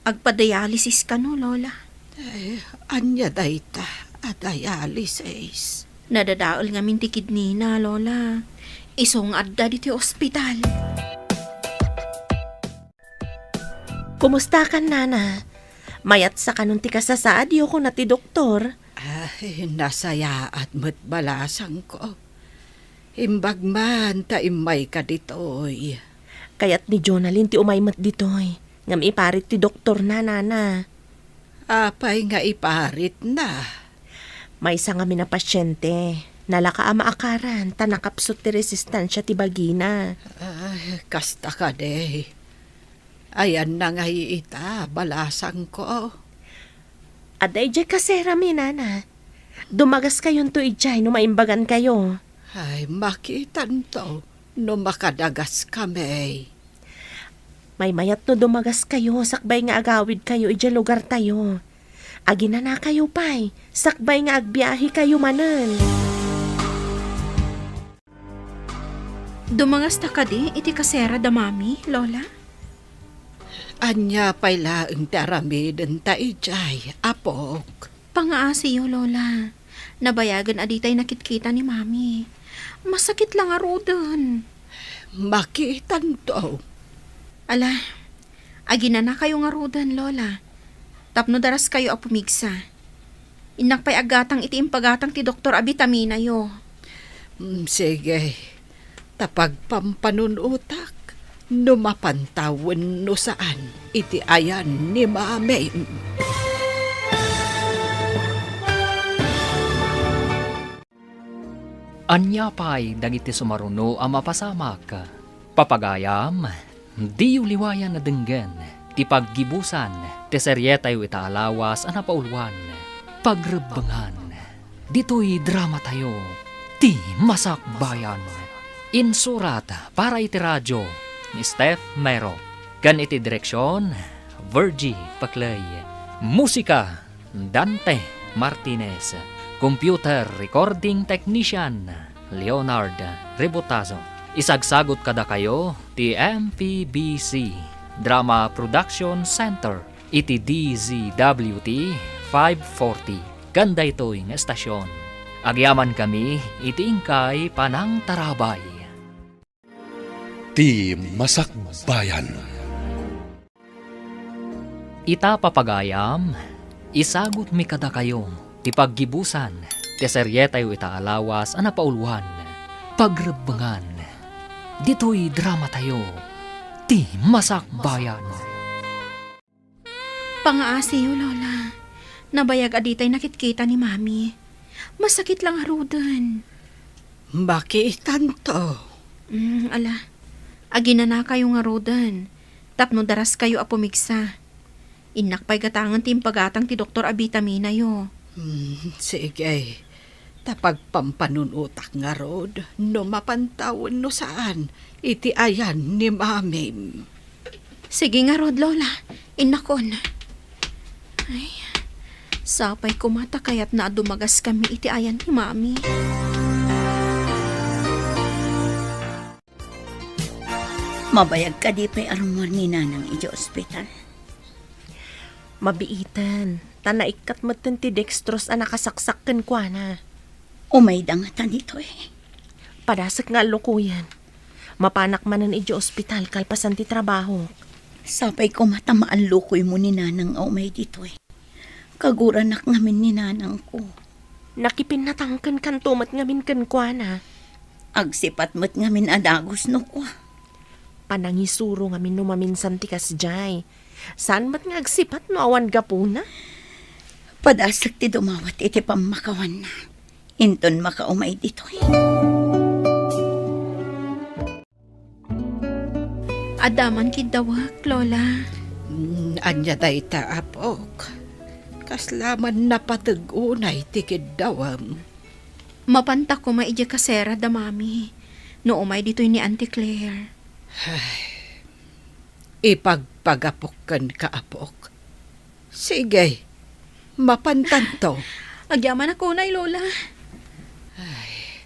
Agpadialysis kano, Lola. Eh, ania dayta a dialysis? Nadadael ngamin ti kidneyna, Lola. Isu nga adda ditoy ospital. Kumustakan, Nana? Mayatsa kanon ti kasasaadyo, kuna ti doktor. Ay, nasayaat met balasangko. Imbag man ta immayka ditoy. Kayat ni Jonalyn ti umay met ditoy. Ngem iparit ti doktorna, Nana. Apay nga iparitna? Maysa ngamin a pasiente. Nalaka a maakaran ta nakapsut ti resistensia ti bagina. Ay, kasta kadi. Ayanna ngay ita, balasangko. Adda idiay kaserami, Nana. Dumagaskayonto idiay no maimbagankayo. Ay, makitanto no makadagaskami. Maymayat no dumagaskayo sakbay nga agawidkayo idiay lugartayo. Aginanakayo pay, sakbay nga agbiahekayo manen. Dumangasta kadi iti kasera da Mami, Lola? Ania pay laeng ti aramidenta idiay, apok? Pangaasiyo, Lola. Nabayagen a ditay nakitkita ni Mami. Masakit la ngaruden. Makitanto. Ala, aginanakayo ngaruden, Lola. Tapno daraskayo a pumigsa. Innak pay aggatang iti impagatang ti doktor a bitaminayo. Mm, sige. Ta pagpampanunotak no mapantawen no saan iti ayan ni Mami. Ania pay dagiti sumaruno a mapasamak? Papagayam, diyo liwayan a denggen ti paggibusan ti serietayo ita a lawas a napauluan, Pagrebbengan. Ditoy dramatayo, Ti Masakbayan. Insurat para iti radio ni Steph Mero, ken iti direksion, Virgie Paclay. Musika, Dante Martinez. Computer recording technician, Leonard Rebotazo. Isagsagot kadakayo ti M P B C Drama Production Center iti D Z W T five forty ken daytoy nga estasion. Agyamankami iti inkay panangtarabay. Ti Masakbayan. Ita, papagayam, isagutmi kadakayo ti paggibusan ti serietayo ita a lawas a napauluan, Pagrebbengan. Ditoy dramatayo, Ti Masakbayan. Pangaasiyo, Lola. Nabayag a ditay nakitkita ni Mami. Masakit la ngaruden. Makitanto. Mm, ala. Aginanakayo ngaruden. Tapno daraskayo a pumigsa. Innak pay gatangen ti impagatang ti doktor a bitaminayo. Mm, sige. Ta pagpampanunotak ngarud no mapantawen no saan iti ayan ni Mamim. Sige ngarud, Lola. Innakon. Ay, sapay koma ta kayatna a dumagaskami iti ayan ni Mami. Mabayag kadi pay a rummuar ni Nanang idiay ospital? Mabiiten, ta naikkat metten ti dextrose a nakasaksak kenkuana. Umayda ngata ditoy. Padasek nga allukoyen. Mapanak manen idiay ospital kalpasan ti trabahok. Sapay koma ta maallukoymo ni nanang a umay ditoy. Kaguranak ngamin ni nanangko. Nakipinnatangkenkanto met ngamin kenkuana. Agsipat met ngamin a dagus no kua. Panangisuro ngamin no maminsan ti kasdiay. Saan met nga agsipat no awan gapuna? Padasek ti dumawat iti pammakawanna. Inton makaumay ditoy. Adda man kiddawek, Lola. Mm, ania dayta, apok? Kasla man napateg unay ti kiddawem? Mapanta koma idiay kasera da Mami no umay ditoy ni Auntie Claire. Ay, ipagpagapok kenka, apok. Sige, mapantanto. Agyamanak unay, Lola. Ay,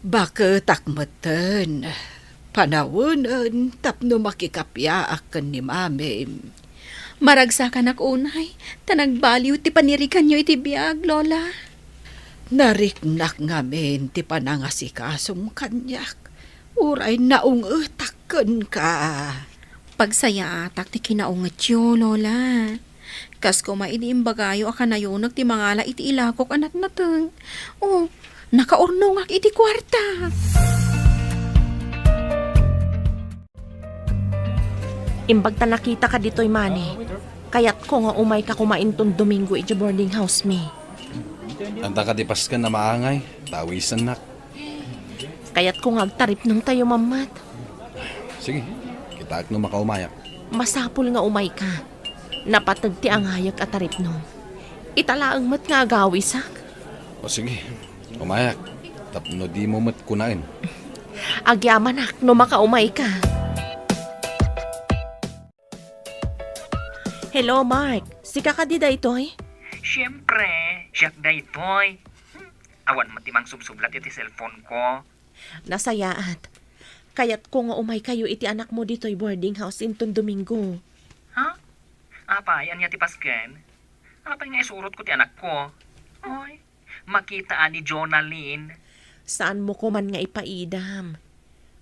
baketak metten. Panawenen tapno makikapiaak ken ni Mamim. Maragsakanak unay, ta nagbaliw ti paniriganyo iti biag, Lola. Nariknak ngamin ti panangasikasom kaniak. Uray naungetak kenka. Pagsayaatak ti kinaungetyo, Lola. Kas koma idi imbagayo a kanayonek ti mangala iti ilakok a natnateng. O, nakaurnongak iti kuarta. Imbag ta nakitaka ditoy, Manny. Kayatko nga umayka koma inton Domingo iti boarding house mi. Anta kadi pasken a maangay, ta awisennak. Kayatko nga agtaripnongtayo mammet. Sige, kitaek no makaumayak. Masapul nga umayka. Napateg ti angayek a taripnong. Ita laeng met nga agawisak. O sige, umayak. Tapno dimo met kunaen. Agyamanak no makaumayka. Hello, Mark. Sika kadi daytoy? Siempre, siak daytoy. Hmm, awan met ti mangsubsublat iti cellphone ko. Nasayaat. Kayatko nga umaykayo iti anakmo ditoy boarding house inton Domingo. Ha? Apay, ania ti pasken? Apay nga isurotko ti anakko? Oy, makita a ni Jonalyn. Saanmo koman nga ipaidam.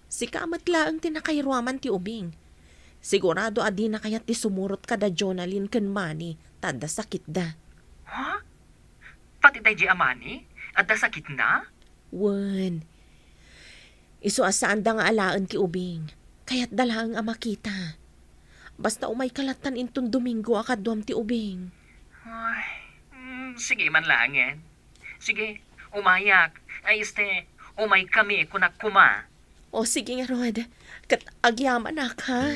Sika met laeng ti nakairuaman ti ubing. Sigurado a dina kayat ti sumurot kada Jonalyn ken Manny ta adda sakitda. Ha? Pati daydiay a Manny? Adda sakitna? Wen. Isu a saanda nga alaen ti ubing. Kayatda laeng a makita. Basta umayka lattan inton Domingo a kaduam ti ubing. Ay, mm, sige man laengen. Sige, umayak. Ay, este, umaykami, kunak koma. O, sige ngarud. Ket agyamanak, ha?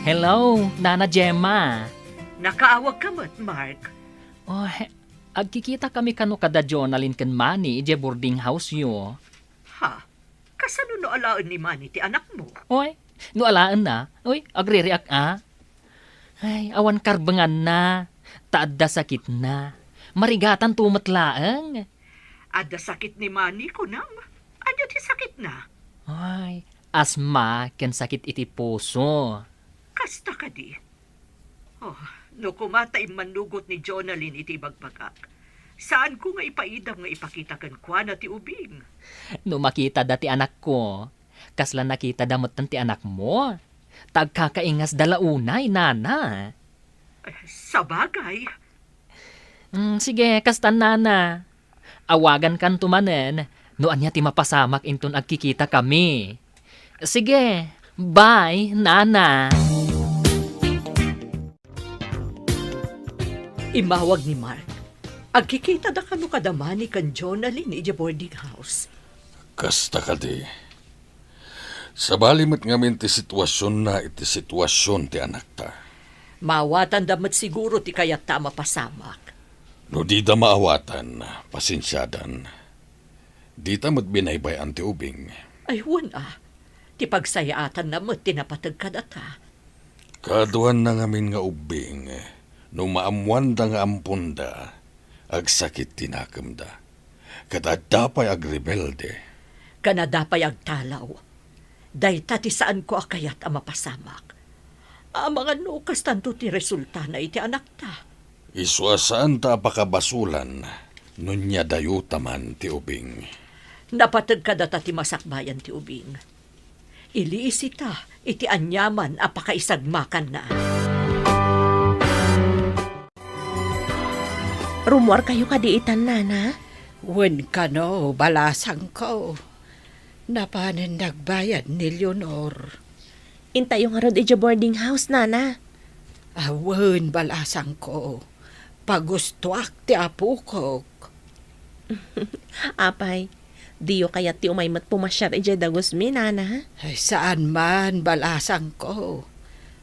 Hello, Nana Gemma. Nakaawagka met, Mark. Oh, he-, agkikitakami kano kada Jonalyn ken Manny idiay boarding house-yo. Ha? Kasano no alaen ni Manny ti anakmo? Oy, no alaenna, oy, agririak a. Ay, awan karbenganna, ta adda sakitna. Marigatanto met laeng. Adda sakit ni Manny, kunam? Ania ti sakitna? Ay, asma ken sakit iti puso. Kasta kadi? Oh, no koma ta immannugot ni Jonalyn iti ibagbagak, saanko nga ipaidam nga ipakita kenkuana ti ubing. No makitada ti anakko, kasla nakitada metten ti anakmo? Ta agkakaingasda la unay, nana. Eh, sabagay. Mm, sige, kastan, nana. Awagankanto manen no ania ti mapasamak inton agkikitakami. Sige, bye, nana. Immawag ni Mark. Agkikitada kano kada Manny ken Jonalyn idiay boarding house. Kasta kadi. Sabali met ngamin ti situasionna iti situasion ti anakta. Maawatanda met siguro ti kayatta a mapasamak. No dida maawatan, pasensiadan. Dita met binaybay-an ti ubing. Ay, wen a. Ti pagsayaatanna met ti napateg kadata. Kaduanna ngamin nga ubbing, no maammoanda nga amponda, agsakit ti nakemda. Ket adda pay agrebelde. Ken adda pay agtalaw. Dayta ti saanko a kayat a mapasamak. Amangan no kastanto ti resultana iti anakta. Isu a saanta a pakabasolan no nia dayota man ti ubing. Napateg kadata ti masakbayan ti ubing. Iliisita iti aniaman a pakaisagmakanna. Rummuarkayo kadi itan, Nana? Wen kano, balasangko. Napanen nagbayad ni Leonor. Intayo ngarud idiay boarding house, Nana. Awen, balasangko. Pagustoak ti apokok. Apay, diyo kayat ti umay met pumasiar idiay dagusmi, Nana? Ay, saan man, balasangko.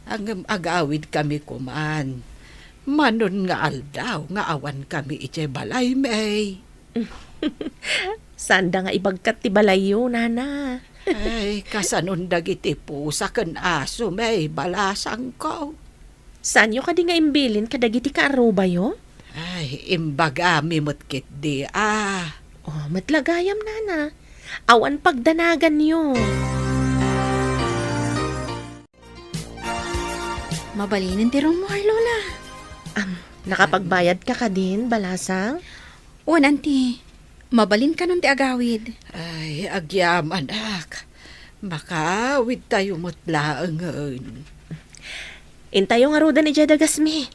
Ngem agawidkami koman. Manon nga aldaw nga awankami idiay balaymi. Saanda nga ibagkat ti balayyo, Nana. Ay, kasanon dagiti pusa ken asomi, balasangko. Saanyo kadi nga imbilin kadagiti kaarrubayo? Ay, imbagami met ketdi a. Oh, met la gayam, Nana. Awan pagdanaganyo. Mabalinen ti rummuar, Lola. Am, nakapagbayadka kadin, balasang? Wen, Auntie. Mabalin kanon ti agawid. Ay, agyamanak. Makaawidtayo met laengen. Intayo ngaruden idiay dagasmi.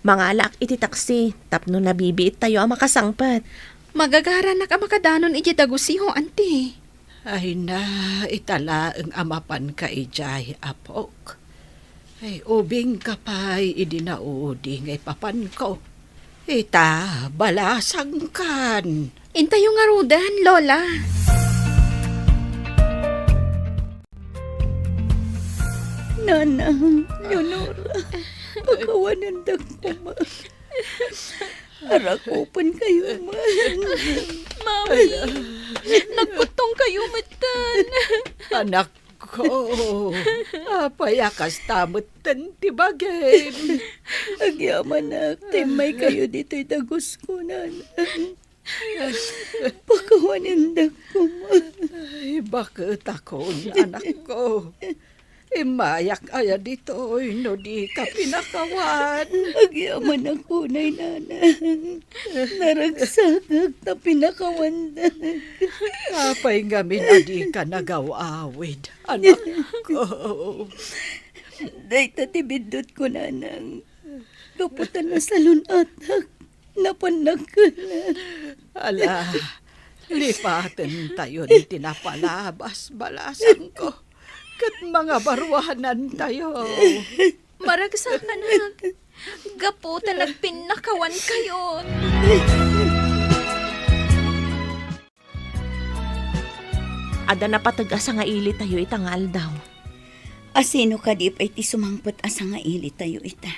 Mangalaak iti taksi tapno nabibiittayo a makasangpet. Magagaranak a makadanon idiay dagusyo, Auntie. Ay na, ita laeng a mapanka idiay, apok. Ay, ubingka pay idi naudi nga ipapanko. Ita, balasangkan. Intayo ngaruden, Lola. Nanang, Leonora, pakawanendak koma. Arakupenkayo man. Mami, nagkuttongkayo metten. Anakko, apay a kasta metten ti bagim? Agyamanak, ta immaykayo ditoy dagusko, Nana. Pakawanendak koma. Ay, baketakon, anakko. Immayak aya ditoy no dika pinakawan? Agyamanak unay, Nana. Naragsakak ta pinakawandak. Apay ngamin a dika nagaw-awid, anakko? Dayta ti biddutko, Nanang. Gapu ta nasalun-atak. Napannak. Ala, lipatentayon ti napalabas, balasangko, ket mangabaruanantayo. Maragsakanak, gapu ta nagpinnakawankayon. Adda napateg a sangailitayo ita nga aldaw. Asino kadi pay ti sumangpet a sangailitayo ita?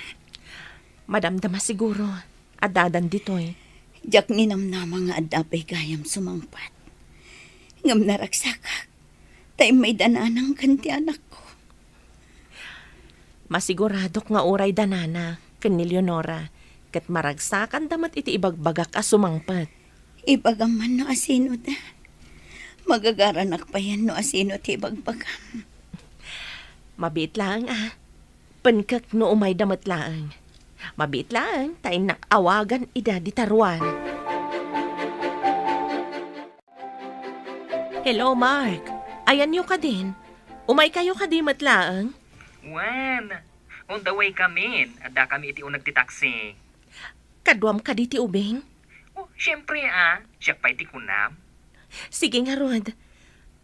Madamdama siguro. Addadan ditoy. Diak ninamnama nga adda pay gayam sumangpet. Ngem naragsakak, ta immayda Nanang ken ti anakko. Masiguradok nga uray da Nana ken ni Leonora, ket maragsakanda met iti ibagbagak a sumangpet. Ibagam man no asino da. Magagaranak payen no asino ti ibagbagam. Mabiit laeng a. Penkek no umayda met laeng. Mabiit laeng ta innak awagan ida dita ruar. Hello, Mark. Ayanyo kadin? Umaykayo kadi met laeng? Wen, on the way kamin. Adda kami iti uneg ti taxi. Kaduam kadi ti ubing? Oh, siempre a. Siak pay ti kunam. Sige ngarud.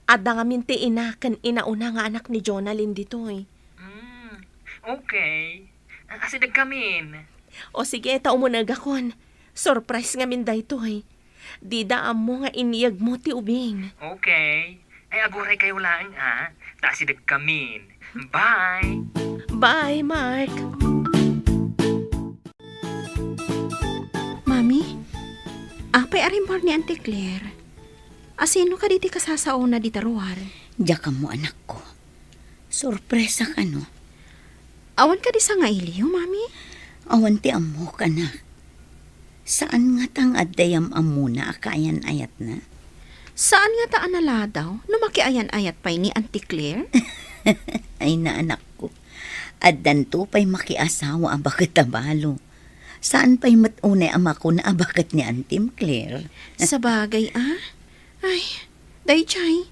Adda ngamin ti ina ken inauna nga anak ni Jonalyn ditoy. Mm, okay. Asideg kamin. O sige, ta umunegakon. Surprise ngamin daytoy. Dida ammo nga inyegmo ti ubing. Okay. Ay, aguraykayo laeng, a. Ta asideg kamin. Bye! Bye, Mark! Mami, apay a rimmuar ni Auntie Claire? Asino kadi ti kasasaona dita ruar? Diak ammo, anakko. Sorpresa kano? Awan kadi sangailiyo, Mami? Awan ti ammok, anak. Saan ngata nga adda yam-ammona a kaayan-ayatna? Saan ngata a naladaw no makiayan-ayat pay ni Auntie Claire? Ay, naanakko. Addanto pay makiasawa a baket a balo. Saan pay met unay a makuna a baket ni Auntie Claire? Sabagay, ah. Ay, daydiay,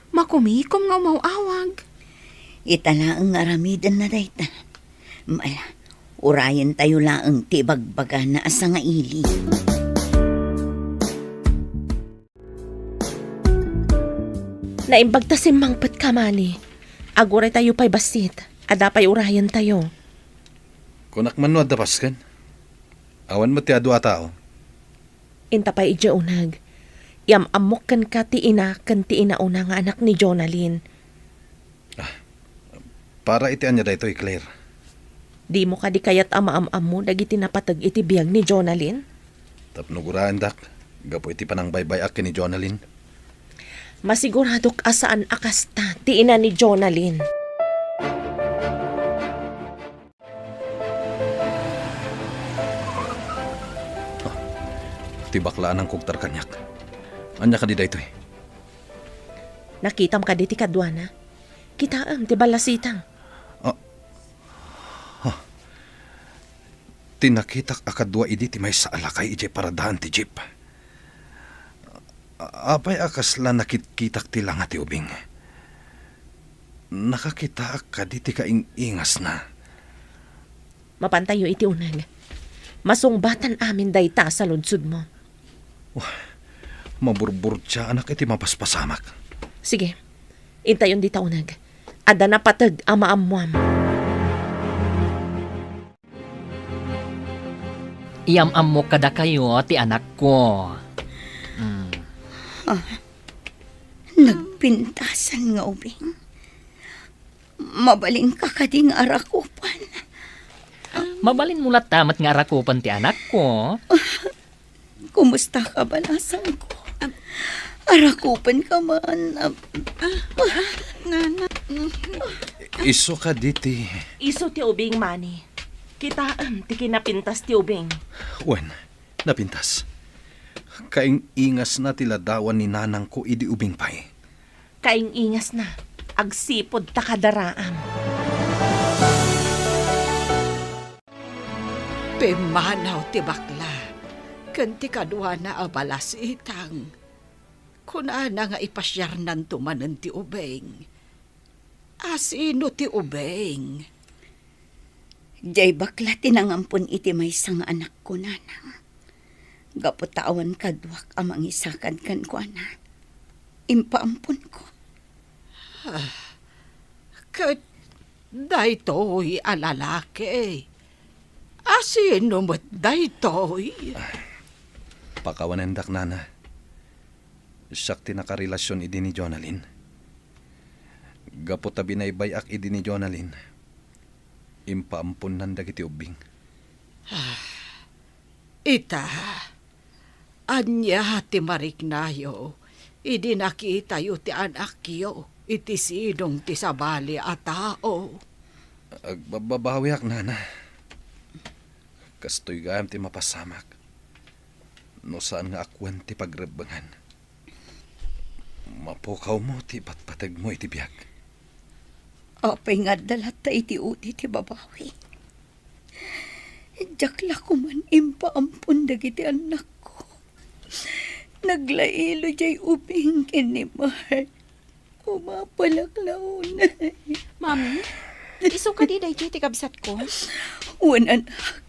makumikom nga umaw-awag. Ita laeng nga aramidenna dayta. Mala, urayentayo laeng ti ibagbagana a sangaili. Naimbag ta simmangpetka, Mani. Aguraytayo pay bassit. Adda pay urayentayo. Kunak man no adda pasken. Awan met ti adu a tao. Inta pay idiay uneg. Iam-ammok kenka ti ina ken ti inauna nga anak ni Jonalyn. Ah, para iti ania daytoy, Claire? Dimo kadi kayat a maam-ammo dagiti napateg iti biag ni Jonalyn? Tapno guraendak, gapu iti panangbaybay-ak ken ni Jonalyn. Masiguradok a saan a kasta ti ina ni Jonalyn. Ah, ti bakla a nangkugtar kaniak. Ania kadi daytoy? Nakitam kadi ti kaduana? Kitaem ti ballasitang. Ah, ah. Ti nakitak a kadua idi ti maysa a lakay idiay paradaan ti jeep. A-, apay a kasla nakitkitak ti langa ti ubing? Nakakitaak kadi ti kaing-ingasna? Mapantayo iti uneg. Masungbatan amin dayta a saludsodmo. Wah, maburburtiaanak iti mapaspasamak. Sige, intayon dita uneg. Adda napateg a maammuam. Iam-ammok kadakayo ti anakko. Mm. Ah, nagpintasan nga ubing. Mabalinka kadi nga arakupan? Mabalinmo latta met nga arakupan ti anakko. Kumusta ka, balasangko? Arakupan ka man. Ah, ah, nana. Isu kadi ti... Isu ti ubing, Mani. Kitaem ti kinapintas ti ubing. Wen, napintas. Kaing-ingasna ti ladawan ni nanangko idi ubing pay. Kaing-ingasna, agsipud ta kadaraam. Pimmanaw ti bakla ken ti kaduana a balasitang. Kunana nga ipasiarnanto manen ti ubing. Asino ti ubing? Diay bakla ti nangampon iti maysa nga anakko, nanang. Gapu ta awan kaduak a mangisakad kenkuana, impaamponko. Ah, ket daytoy a lalaki, asino met daytoy? Pakawanendak, nana. Siak ti nakarelasion idi ni Jonalyn. Gapu ta binaybay-ak idi ni Jonalyn, impaamponnan dagiti ubbing. Ah, ita, ania ti mariknayo idi nakitayo ti anakyo iti sidong ti sabali a tao? Agbabbabawiak, nana. Kastoy gayam ti mapasamak no saan nga awan ti pagrebbengan. Mapukawmo ti ipatpategmo iti biag. Apay nga adda latta iti udi ti babawi? Diak la koman impaampon dagiti annakko. Naglailo diay ubing ken ni Mark. Umapalak la unay. Mami, isu kadi daytoy ti kabsatko? Wen, anak.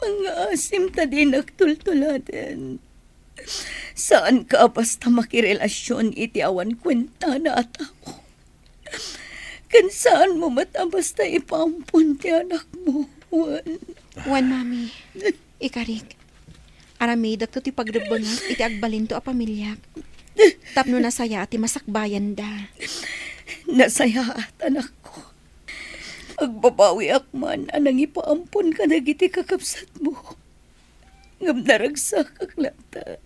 Pangngaasim ta dinak tultuladen. Saanka a basta makirelasion iti awan kuentana a tao. Ken saanmo met a basta ipaampon ti anakmo, wen. Wen, Mami. Ikarik, aramidekto ti pagrebbengak iti agbalinto a pamiliak, tapno nasayaat ti masakbayanda. Nasayaat, anakko. Agbabawiak man a nangipaampon kadagiti kakabsatmo. Ngem naragsakak latta.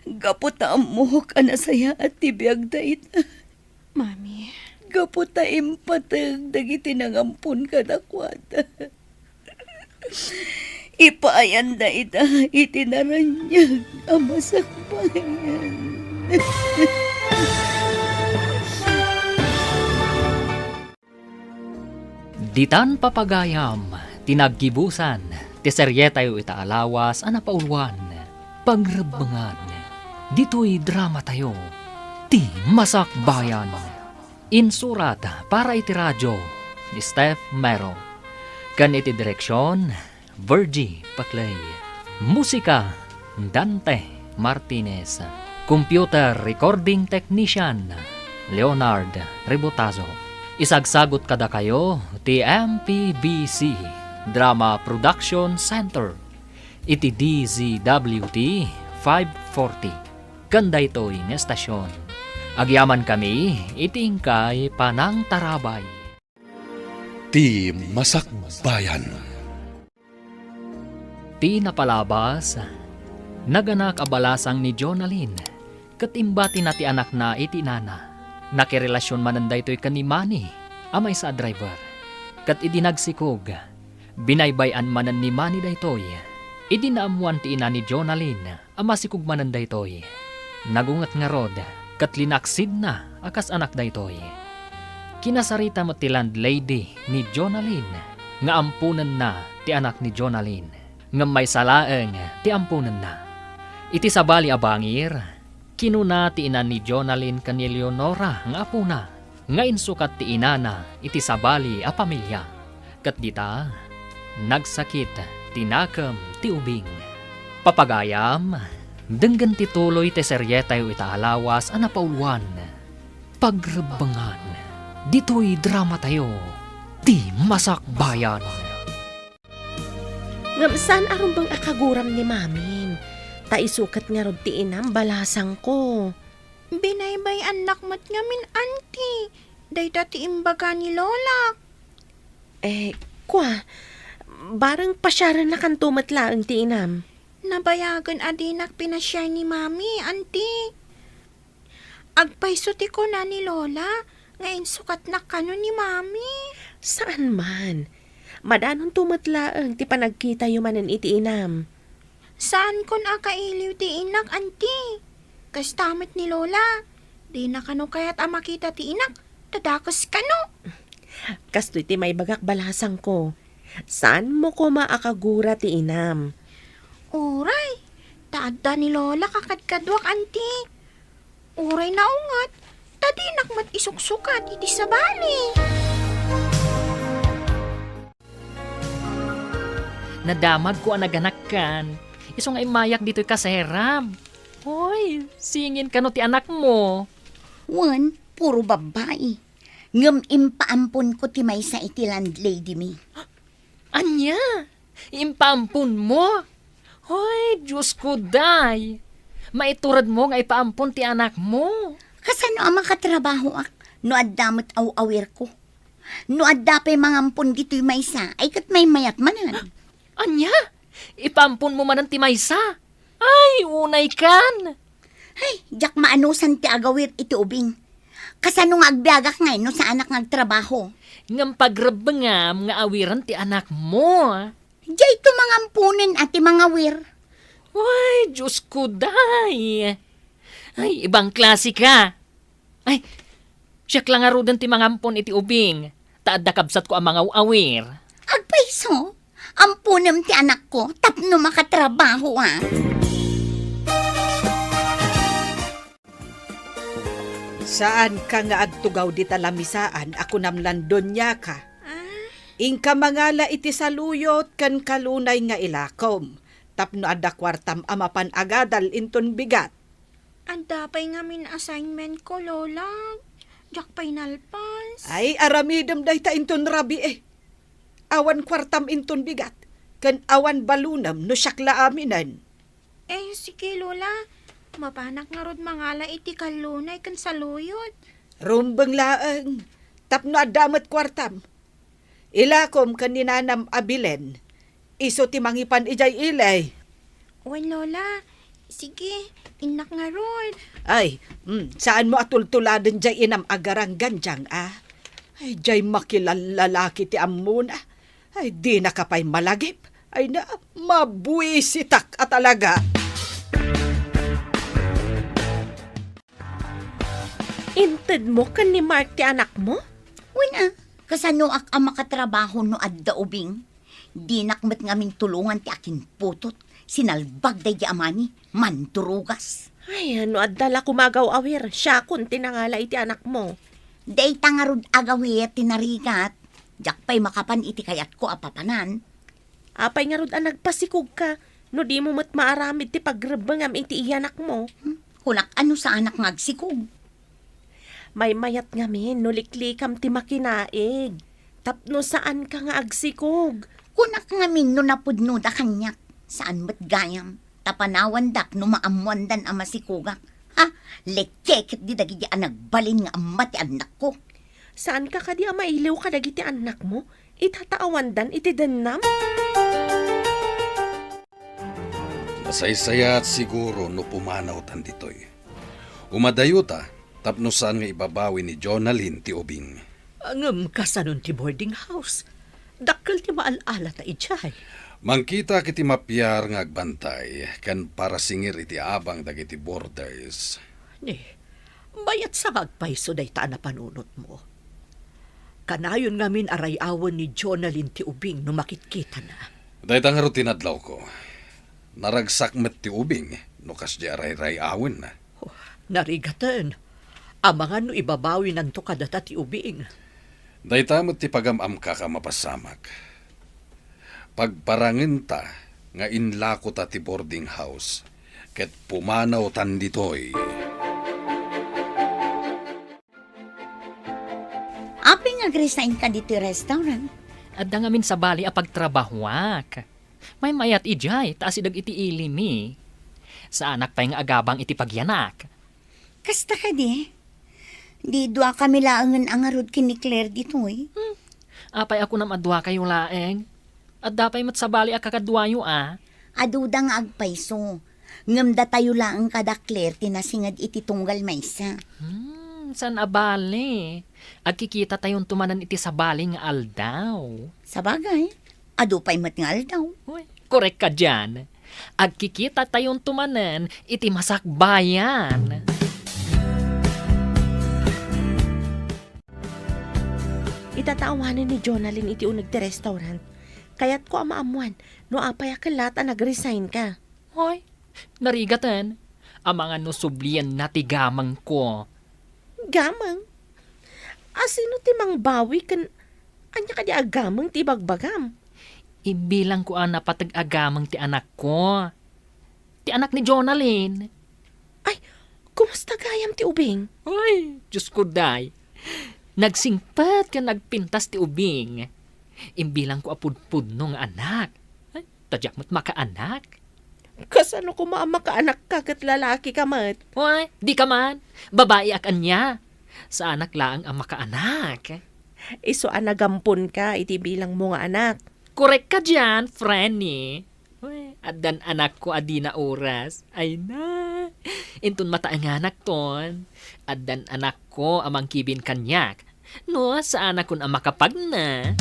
Gapu ta ammok a nasayaat ti biagda ita. Mami. Gapu ta impateg dagiti nangampon kadakuada. Ipaayanda ita iti naraniag a masakbayan. Ditan papagayam ti naggibusan ti serietayo ita a lawas a napauluan, Pagrebbengan. Ditoy dramatayo, Ti Masakbayan. Insurat para iti radio ni Steph Mero. Ken iti direksion, Virgie Paclay. Musika, Dante Martinez. Computer recording technician, Leonard Rebotazo. Isagsagut kadakayo ti M P B C Drama Production Center iti D Z W T five forty. Ken daytoy nga estasion, agyamankami iti inkay panangtarabay. Ti Masakbayan. Ti napalabas, naganak a balasang ni Jonalyn, ket imbatina ti anakna iti inana. Nakirelasion manen daytoy ken ni Manny, a maysa a driver. Ket idi nagsikog, binaybay-an manen ni Manny daytoy. Idi naammoan ti ina ni Jonalyn, a masikog manen daytoy. Nagunget ngarud, ket linaksidna a kas anak daytoy. Kinasarita met ti landlady ni Jonalyn nga amponenna ti anak ni Jonalyn, ngem maysa laeng ti amponenna. Iti sabali a bangir, kinuna ti ina ni Jonalyn ken ni Leonora nga apona, nga insukat ti inana iti sabali a pamilia. Ket dita, nagsakit ti nakem ti ubing. Papagayam, denggen ti tuloy ti serietayo ita a lawas a napauluan, Pagrebbengan. Ditoy dramatayo, Ti Masakbayan. Ngem saan a rumbeng a kaguram ni Mamin, ta isu ket ngarud ti inam balasangko. Binaybay-annak met ngamin, Auntie. Dayta ti imbaga ni Lolak. Eh, kua, bareng pasiarennakanto met laeng ti inam. Nabayagen a dinak pinasiar ni Mami, Auntie. Agpayso ti kuna ni Lola nga insukatnak kano ni Mami. Saan man. Madanonto met laeng ti panagkitayo manen iti inam. Saankon a kailiw ti inak, Auntie. Kasta met ni Lola. Dina kano kayat a makita ti inak, ta dakes kano. Kastoy ti maibagak balasangko. Saanmo koma a kagura ti inam. Uray, ta adda ni Lola kakadkaduak, Auntie. Uray naunget, ta dinak met isuksukat iti sabali. Nadamagko a naganakkan. Isu nga immayak ditoy kaserab. Hoy, singin kano ti anakmo? Wen, puro babbai. Ngem impaamponko ti maysa iti landlady mi. Ania? Impaamponmo? Hoy, Diosko, day! Maituredmo nga ipaampon ti anakmo. Kasano a makatrabahoak no adda met aw-awirko? No adda pay mangampon ditoy maysa, ay ket maymayat manen. Ania? Ipaamponmo manen ti maysa? Ay, unaykan! Ay, diak maanusan ti agawir iti ubing. Kasano nga agbiagak ngay no saanak nga agtrabaho? Ngem pagrebbengam nga awiren ti anakmo. Dayto mangamponen a ti mangawir. Ay, Diosko, day! Ay, ibang klase ka! Ay, siak la ngaruden ti mangampon iti ubing, ta adda kabsatko a mangaw-awir. Agpayso, amponem ti anakko tapno makatrabaho a. Saanka nga agtugaw dita lamisaan a kunam lan doniaka. Ah? Inka mangala iti saluyot ken kalunay nga ilakom, tapno adda kuartam a mapan agadal inton bigat. Adda pay ngamin assignment ko, Lola. Diak pay nalpas. Ay, aramidem dayta inton rabii. Awan kuartam inton bigat, ken awan balunem no siak la aminen. Eh, sige, Lola. Mapanak ngarud mangala iti kallunay ken saluyot. Rumbeng laeng, tapno adda met kuartam. Ilakom ken ni nanam a Belen. Isu ti mangipan idiay ili. Wen, Lola. Sige, innak ngarud. Ay, mm, saanmo a tultuladen diay inam a garanggandiang, a? Ay, diay makilallalaki ti ammona. Ay, dinaka pay malagip. Ay na, mabuisitak a talaga. Intedmo ken ni Mark ti anakmo? Wen a, kasanoak a makatrabaho no adda ubing? Dinak met ngamin tulongan ti akinputot, sinalbag daydi amani, mandurugas. Ay, no adda la koma agaw-awir, siakon ti nangala iti anakmo. Dayta ngarud agaw-awir ti narigat. Diak pay makapan iti kayatko a papanan. Apay ngarud a nagpasikogka no dimo met maaramid ti pagrebbengam iti iyanakmo? Hmm? Kunak a no saanak nga agsikog. Maymayat ngamin no liklikam ti makinaig tapno saanka nga agsikog. Kunak ngamin no napudnoda kaniak, saan met gayam, ta panawandak no maammoandan a masikogak. Ha? Lekeketdi dagidi a nagbalin nga amma ti annakko. Saanka kadi a mailiw kadagiti annakmo? Itataawandan iti dennam? Masaysayaat siguro no pumanawtan ditoy. Umadayota tapno saan nga ibabawi ni Jonalyn ti ubing. Ngem kasanon ti boarding house? Dakkel ti maal-alata idiay. Mangkitak iti mapiar nga agbantay ken parasingir iti abang dagiti boarders. Ni, mayat sa nga agpayso dayta a napanunotmo. Kanayon ngamin a ray-awen ni Jonalyn ti ubing no makitkitana. Dayta ngarud ti nadlawko. Naragsak met ti ubing no kasdi a rayray-awenna. Oh, narigaten. Amangan no ibabawinanto kadata ti ubing. Dayta met ti pagam-amkak a mapasamak. Pagparangenta nga inlakota ti boarding house ket pumanawtan ditoy. Apay nga agresign ka ditoy restaurant? Adda ngamin sabali a pagtrabahoak. Maymayat idiay ta asideg iti ili mi. Saanak pay nga agabang iti pagyanak. Kasta kadi? Di duakami laengen a ngarud ken ni Claire ditoy? Hmm. Apay a kunam a duakayo laeng? Adda pay met sabali a kakaduayo a. Aduda nga agpayso. Ngem datayo laeng kada Claire ti nasinged iti tunggal maysa. Hmm, saan a bale. Agkikitatayon manen iti sabali nga aldaw. Sabagay, adu pay met nga aldaw. Uy, korek ka dian. Agkikitatayon manen iti masakbayan. Itatawanen ni Jonalyn iti uneg ti restaurant. Kayatko a maammuan no apay a kellat a nagresign ka. Hoy, narigaten. Amangan no sublienna ti gamengko. Gameng? Asino ti mangbawi ken ania kadi a gameng ti ibagbagam? Imbilangko a napateg a gameng ti anakko. Ti anak ni Jonalyn. Ay, kumusta gayam ti ubing? Ay, Diyos ko, day. Nagsingpet ken nagpintas ti ubing. Imbilangko a pudpudno nga anak. Ay, ta diak met makaanak. Kasano koma a makaanak ka ket lalaki ka met? Ay, di ka man. Babai ak ania. Saanak laeng a makaanak. Isu a nagamponka iti bilangmo nga anak. Korek ka dian, Frenny. Uy, addan anakko a dina oras. Ay na. Inton mataenganak ton, addan anakko a mangkibin kaniak. No, saanakon a makapagna.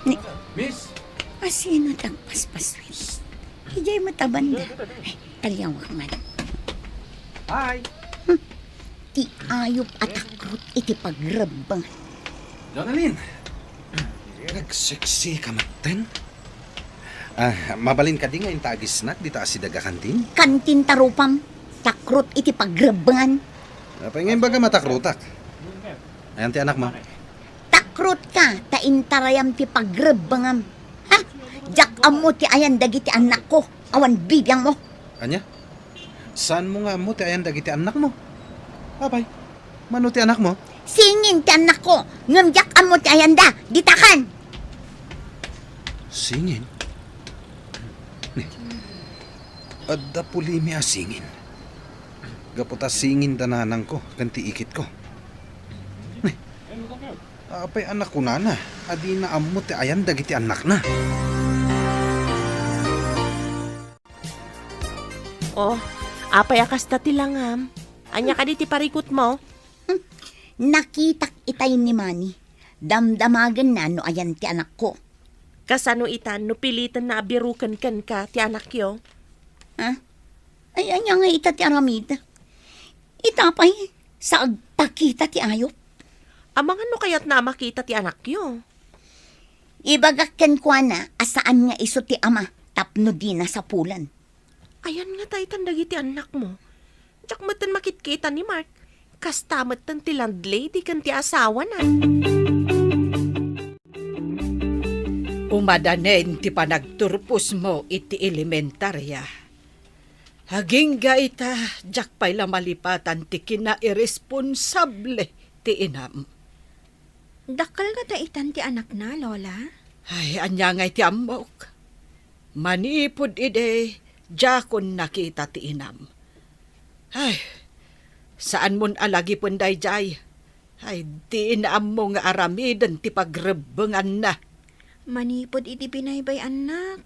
Ni, Miss? Asino ti agpaspaswit? Idiay met a banda. Ay, taliawak man. Hi! Hmm. Ti ayup a takrot iti pagrebbeng. Jonalyn! Nagseksi ka metten? Ah, mabalin kadi nga inta agisnak dita asideg a kantin? Kantin ta rupam. Takrot iti pagrebbengan. Apay nga imbaga matakrotak? Ayan ti anakmo? Takrot ka, ta intarayam ti pagrebbengam. Ha? Diak ammo ti ayan dagiti annakko, awan bibiangmo. Ania? Saanmo nga ammo ti ayan dagiti annakmo? Apay, mano ti anakmo? Singin ti annakko, ngem diak ammo ti ayanda, ditakan. Singin? Ni, adda pulimi a singin. Gapu ta singin da nanangko ken ti ikitko. Ni, apay a nakunana a dina ammo ti ayan dagiti annakna? Oh, apay a kasta ti langam? Ania kadi ti parikutmo? Hmm, nakitak itay ni Manny. Damdamagenna no ayan ti anakko. Kasano ita no pilitenna a biroken kenka ti anakyo? Ha? Ay, ania nga ita ti aramid? Ita pay, sa agpakita ti ayup. Amangan no kayatna a makita ti anakyo. Ibagak kenkuana a saan nga isu ti ama tapno dina sapulen. Ayan nga ta itan dagiti annakmo. Diak metten makitkita ni Mark. Kasta metten ti landlady ken ti asawana. Umadanen ti panagturposmo iti elementaria. Agingga ita, diak pay la malipatan ti kinairesponsable ti inam. Dakkel ngata itan ti anakna, Lola? Ay, ania ngay ti ammok? Manipud idi, diakon nakita ti inam. Ay, saanmon a lagipen daydiay. Ay, diin ammo nga aramiden ti pagrebbenganna. Manipud iti binaybay-annak,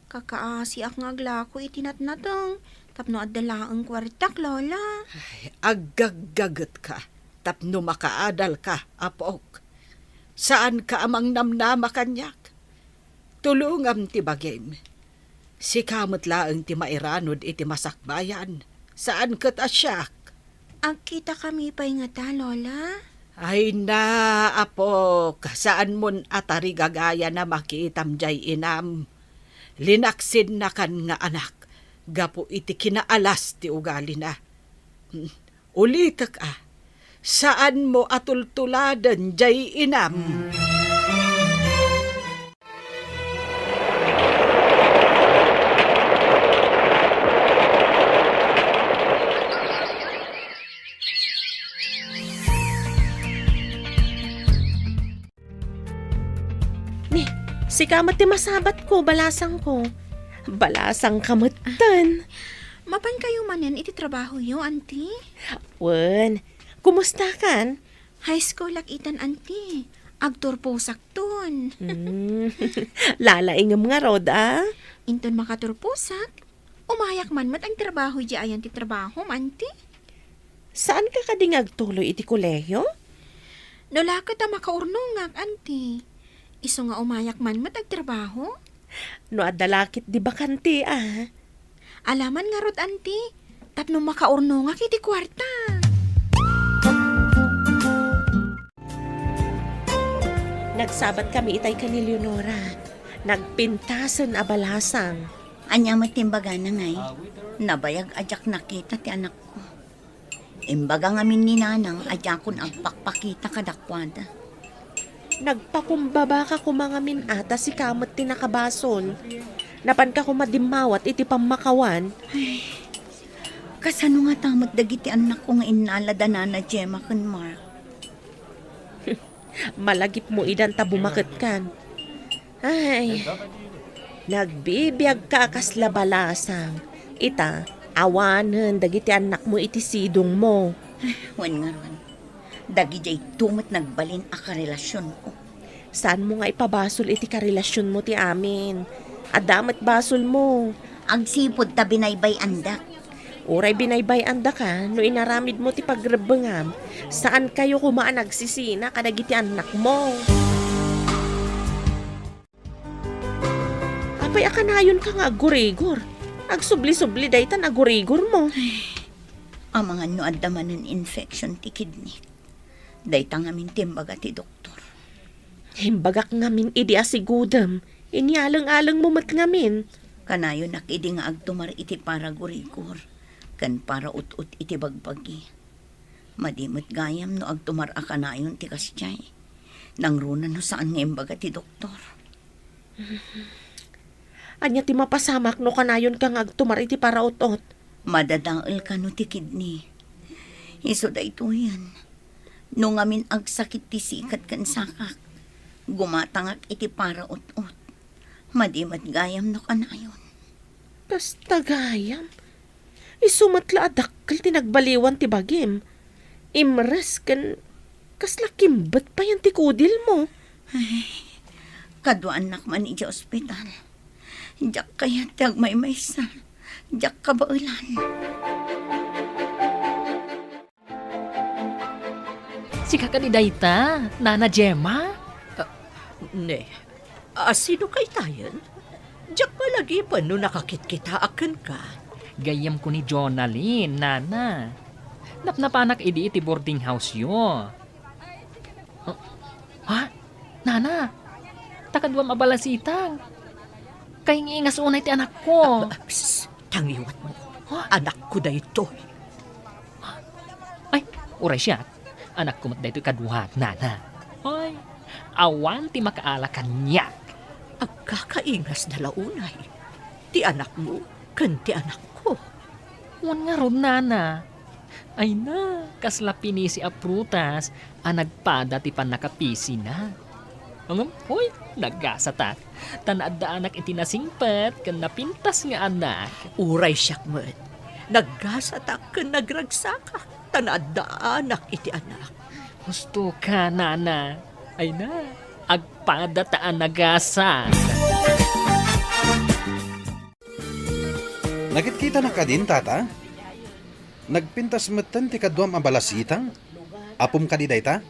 kakaasiak nga aglako iti natnateng tapno adda laeng kuartak, Lola. Ay, aggaggagetka tapno makaadalka, apok. Saanka a mangnamnama kaniak. Tulongam ti bagim. Sika met laeng ti mairanod iti masakbayan, saan ket a siak. Agkitakami pay ngata, Lola? Ay na, apok, saanmon a tarigagayan a makitam diay inam. Linaksinnakan nga anak, gapu iti kinaalas ti ugalina. Hmm. Ulitek a, saanmo a tultuladen diay inam. Ni, sika met ti masabatko, balasangko. Balasangka metten. Mapankayo manen iti trabahoyo, Auntie? Wen, kumustakan? High school ak itan, Auntie. Agturposakton. Hmm. Lalaingem ngarud, a? Inton makaturposak, umayak man met agtrabaho idiay ayan ti trabahom, Auntie. Saanka kadi nga agtuloy iti kolehiyo? No la ket a makaurnongak, Auntie. Isu nga umayak man met agtrabaho. No adda la ket di bakante, a? Ala man ngarud, Auntie, tapno makaurnongak iti kuarta. Nagsabatkami itay ken ni Leonora. Nagpintasen a balasang. Ania met ti imbagana, ngay? Nabayag a diak nakita ti anakko. Imbaga ngamin ni Nanang a diakon agpakpakita kadakuada. Nagpakumbabaka koma ngamin a ta sika met ti nakabasol. Napanka koma dimmawat iti pammakawan. Ay, kasano ngata met dagiti annakko nga innala da Nana Gemma ken Mark? Malagipmo idan ta bumaketkan. Ay, nagbibiagka a kasla balasang. Ita, awanen dagiti annakmo iti sidongmo. Wen ngarud, dagidiay met nagbalin a karelasionko. Saanmo nga ipabasol iti karelasionmo ti amin. Adda met basolmo. Agsipud ta binaybay-andak. Uray binaybay-andaka no inaramidmo ti pagrebbengam, saankayo koma a nagsisina kadagiti annakmo. Apay a kanayonka nga aggurigor? Agsubli-subli daytan a gurigormo. Ay, amangan no adda manen infection ti kidney. Dayta ngamin ti imbaga ti doktor. Imbagak ngamin idi a sigudem, inyaleng-alengmo met ngamin. Kanayonak idi nga agtumar iti paragurigor ken paraut-ot iti bagbagi. Madi met gayam no agtumar a kanayon ti kasdiay. Nangruna no saan nga imbaga ti doktor. Ania ti mapasamak no kanayonka nga agtumar iti paraut-ot? Madadael kano ti kidney. Isu daytoyen. No ngamin agsakit ti sikat ken sakak, gumatangak iti paraut-ot. Madi met gayam no kanayon. Kasta gayam? Isu met la a dakkel ti nagbaliwan ti bagim. Imres ken kasla kimbet payen ti kudilmo. Ay, kaduaannak man idiay ospital. Diak kayat ti agmaymaysa. Diak kabaelan. Sika kadi dayta, Nana Gemma? Ah, ne, a, sino kaytayen? Diak malagipen no nakakitkitaak kenka. Gayyemko ni Jonalyn, nana. Napnapanak idi iti boarding house-yo. Oh, ha? Nana, ta kaduam a balasitang. Kaingingas unay ti anakko. Ah, psst, tangiwatmo. Ha? Anakko daytoy. Ay, uray siak. Anakko met daytoy kaduak, nana. Ay, awan ti makaala kaniak. Agkakaingasda la unay ti anakmo ken ti anakko. Wen ngarud, nana. Ay na, kasla pinisi a prutas a nagpada ti pannakapisina. Ngem, hoy, nagasatak. Ta naaddaanak iti nasingpet ken napintas nga anak. Uray siak met, nagasatak ken nagragsakak, ta naaddaanak iti anak. Husto ka, nana. Ay na, agpada ta a nagasak. Nakitkitanak kadin, tata? Nagpintas metten ti kaduam a balasitang? Apom kadi dayta?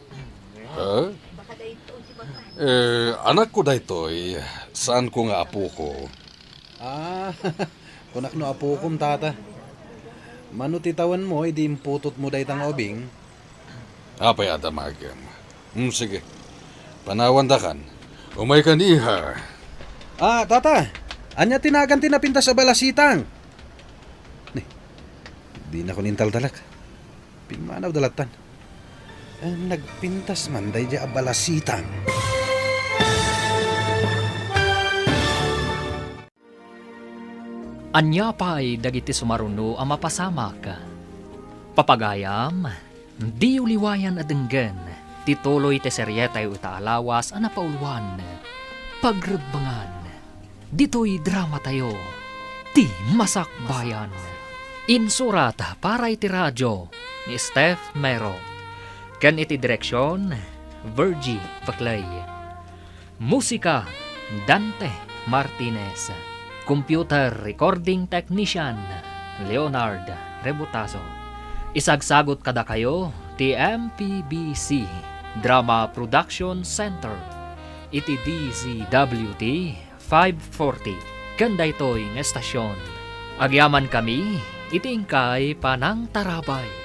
Ha? Eh, anakko daytoy, saanko nga apoko. Ah, kunak no apokom, tata. Mano ti tawenmo idi imputotmo dayta nga ubing? Apay a damagem? Hmm, sige. Panawandakan. Umaykan, iha. Ah, tata, ania ti nagan ti napintas a balasitang? Ni, dinakon intaltalek. Pimmanawda lattan. Eh, nagpintas man daydiay a balasitang. Ania pay dagiti sumaruno a mapasamak? Papagayam, diyo liwayan a denggen ti tuloy ti serietayo ita a lawas a napauluan, Pagrebbengan. Ditoy dramatayo, Ti Masakbayan. Insurat para iti radio ni Steph Mero, ken iti direksion, Virgie Paclay. Musika, Dante Martinez. Computer recording technician, Leonard Rebutazo. Isagsagut kadakayo ti M P B C Drama Production Center iti D Z W T five forty ken daytoy nga estasion. Agyamankami iti inkay panangtarabay.